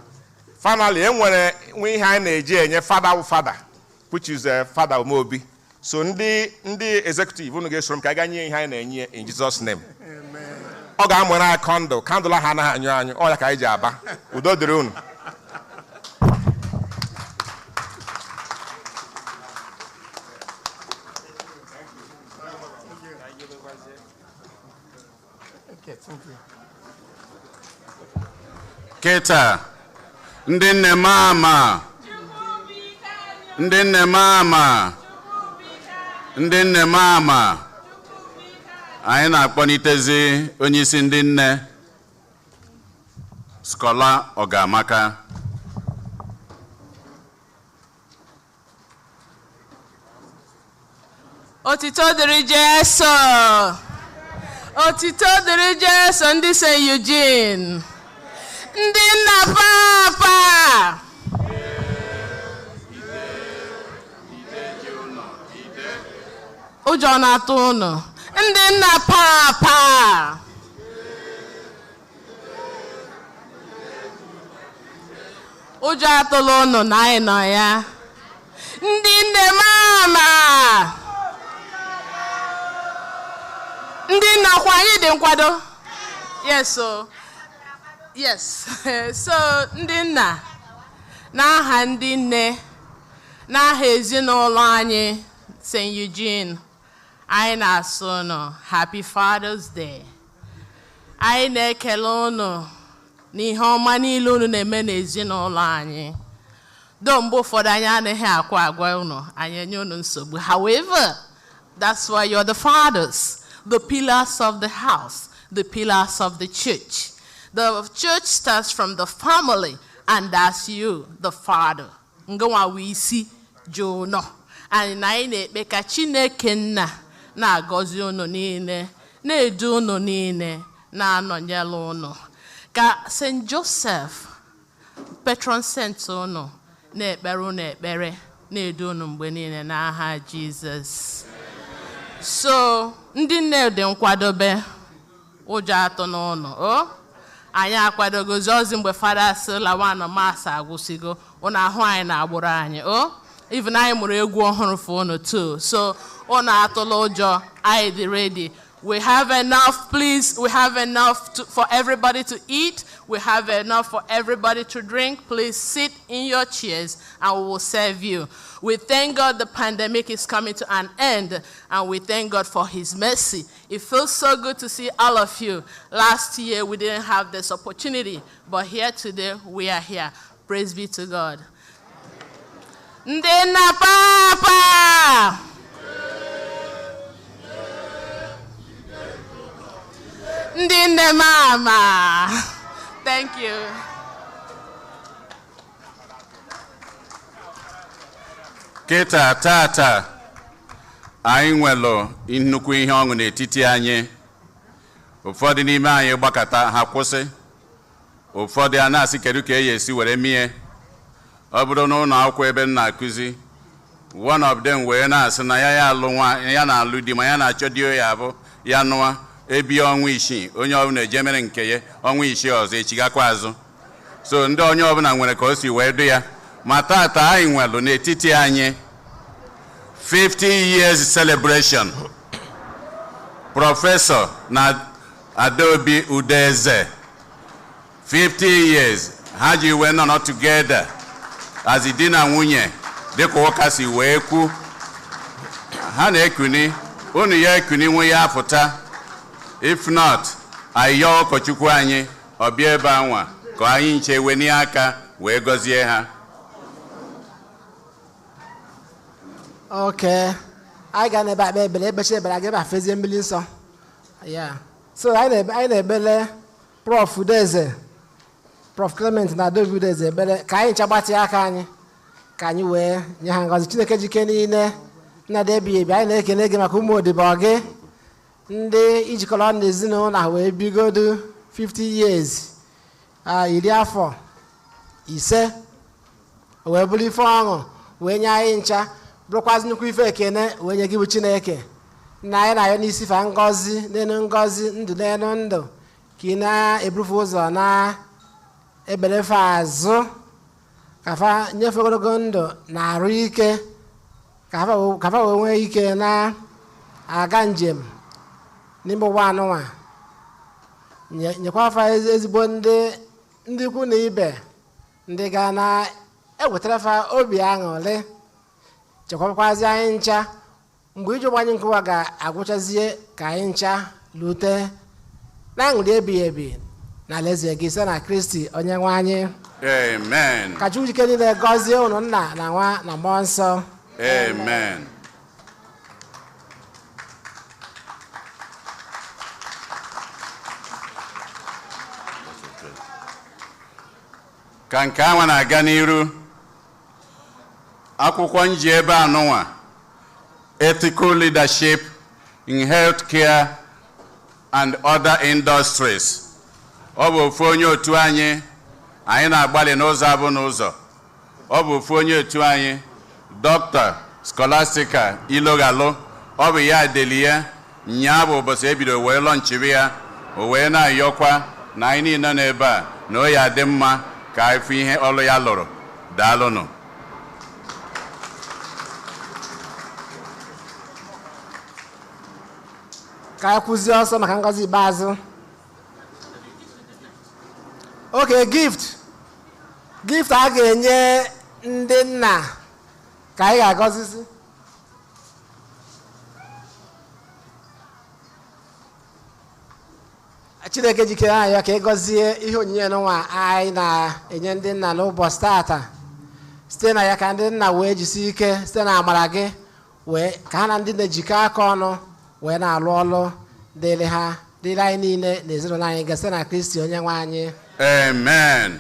Finally, enwere nwe ihe anyị na-eji enye fada wụ fada, which is Fada Umeobi. So ndị executive unu ga-esoro m ka anyị gaa nye ihe anyị na-enye in Jesus name. Ọ ga-amụrụ anyị kandụl, kandụl ahụ anaghị anyụ anyụ, ọ ya ka anyị ji aba. Udo dịrị unu. Kịta, ndị nne mama, ndị nne mama, ndị nne mama, anyị na-akpọnitezi onyeisi ndị nne, Skola Ogamaka. Otito dịrị Jesu. Otito dịrị Jesu ndị St. Eugene. Ndị nna papa. Ụjọ na-atụ unu. Ndị nna papa. Ụjọ atụla unu na anyị nọ ya. Ndị nne mama. Ndị nna kwa anyị dị nkwado. Yes, so. Yes. So ndị nna, n'aha ndị nne, n'aha ezinụlọ anyị St. Eugene, anyị na-asụ unu Happy Father's Day. Anyị na-ekele unu n'ihe ọma niile unu na-eme n'ezinụlọ anyị. Do mgbe ụfọdụ anyị anaghị akwa agwa unu, anyị enye unu nsogbu. However, that's why you're the fathers, the pillars of the house, the pillars of the church. The church starts from the family, and that's you, the father. Ngwa wisi jono. And anyị na-ekpe ka Chineke nna na-agọzi unu niile, na-edu unu niile, na-anọnyere unu. Ka St. Joseph, patron saint unu, na-ekpere unu ekpere, na-edu unu mgbe niile n'aha Jizọs. So, ndị nne dị nkwadobe, ụjọ atụ n'ụlọ, o? Anyị akwadogozi ozi mgbe fada sị lawanụ mas agwụsịgo, unu ahụ anyị na-agbụrụ anyị, o? Even anyị mụrụ egwu ọhụrụ for unu too. So, unu atụla ụjọ, anyị dị ready. We have enough, please. We have enough for everybody to eat. We have enough for everybody to drink. Please sit in your chairs and we will serve you. We thank God the pandemic is coming to an end, and we thank God for his mercy. It feels so good to see all of you. Last year, we didn't have this opportunity, but here today, we are here. Praise be to God. Ndị nna papa! Ndị nne mama. Thank you. Kịta tata anyị nwelụ nnukwu ihe ọṅụ n'etiti anyị. Ụfọdụ n'ime anyị gbakọta ha kwụsị. Ụfọdụ a na-asị kedu ka e esi were mie. Ọ bụrụ na ụlọ akwụkwọ ebe m na-akụzi, one of them wee na-asị na ya alụ nwa ya na-alụ di ma ya na-achọ di ya abụ ya nụwa ebi ọnwa isii onye ọbụla eje mere nke ya ọnwa isii ọzọ echigakwa azụ. So ndị onye ọbụla nwere ka o si wee du ya. Ma tata anyị nwelụ n'etiti anyị 50 years celebration. Prọfesọ na Adaobi Udeze, 50 years ha ji wee nọ together as di na nwunye dịka ụka si wee kwu. Ha na-ekuni unu ya ekuni nwe ya apụta. If not, ayọ ụkọchukwu anyị ọ bịa ebe anwa ka anyị nche weni aka wee gọzie ha. Okay. Anyị ga na-ebe akpa ebele, ekpechi ebele, aga ebe afezie mmiri nsọ. Yeah. So anyị na-ebele Prof Udeze, Prof Clement na Adaobi Udeze ebele ka anyị ncha gbatịa aka anyị ka anyị wee nye ha ngọzi. Chineke jike niile nna dị ebighị ebi, anyị na-ekele gị maka ụmụ odibo gị ndị ijikọrọ ọnụ ezinụlọ ha wee bigodu 50 years, iri afọ ise, wee bụrụ ife ọṅụ wee nye anyị ncha, bụrụkwazị nnukwu ife ekene wee nye gị bụ Chineke. Na anyị na-ayọ n'isi fa ngọzi n'elu ngọzi, ndụ n'elu ndụ, ka ị na-ebufe ụzọ na ebelefe azụ ka fa nyefe ogologo ndụ na arụ ike ka fa wee nwee ike na-aga njem n'ime ụwa anụnwa, nyekwa fa ezigbo ndị ikwu na ibe ndị ga na-ewetara fa obi aṅụrị, chekwabakwazi anyị ncha mgbe ije ụgbọ anyị nkụwa ga-agwụchazie ka anyị ncha lute na aṅụrị ebighị ebi na alaeze gị site na Kristi onye nwe anyị. Amen. Ka Chukwu jike niile gọzie unu nna na nwa na mmụọ nsọ. Amen. Ka nke anwa na-aga n'iru, akwụkwọ nji ebe anụnwa, Ethical Leadership in Healthcare and Other Industries. Ọ bụ ofu onye otu anyị, anyị na-agbalị n'ụzọ abụ n'ụzọ. Ọ bụ ofu onye otu anyị, Dr. Scholastica Iloghalu, ọ bụ ya delie nyaa bụ ụbọchị ebido wee lọnchiri ya, o wee na-ayọkwa na anyị niile nọ ebe a na o ya adị mma ka anyị fụ ihe ọlụ ya lụrụ. Daalụnụ. Ka anyị kwụzie ọsọ maka ngọzi ikpeazụ. Oke gift a ga-enye ndị nna ka anyị ga-agọzizi. Chineke jikere anyị ya ka ị gọzie ihe onyinye n'ụwa anyị na-enye ndị nna n'ụbọchị taata, site na ya ka ndị nna wee jisie ike site na amara gị wee ka ha na ndị na-ejikọ aka ọnụ wee na-alụ ọlụ dịrị ha, dịrị anyị niile na ezinụlọ anyị ga site na Kristi onye nwe anyị. Amen.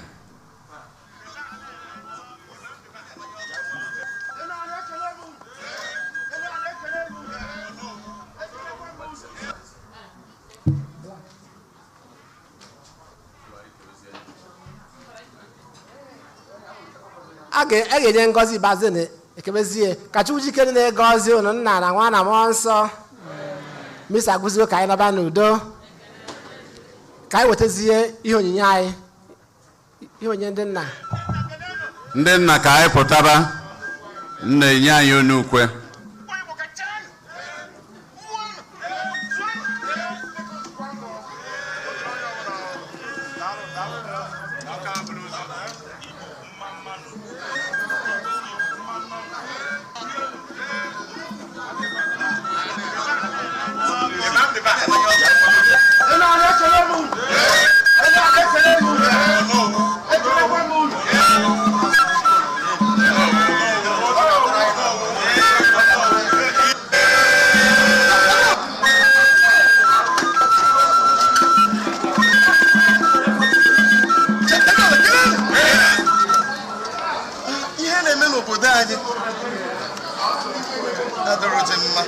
A ga-enye ngọzi ikpeazụ na ekebezie ka Chukwu jikere na-egọzi unu nna na nwa na mmụọ nsọ. Misa agụzigo ka anyị naba n'udo, ka anyị wetazie ihe onyinye anyị, ihe onyinye ndị nna. Ndị nna ka anyị pụtaba, nna enye anyị onu ukwe. Ihe na-eme n'obodo anyị adọrọzi mma,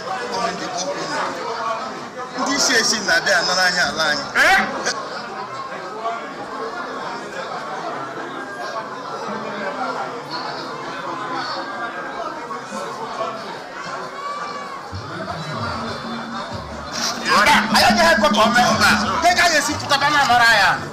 ndị isi esi na-abịa anara anyị ala anyị. Anyị agaghị ekwe ka o mee. Ka ị gaghị esi pụtaba na anara anyị ala.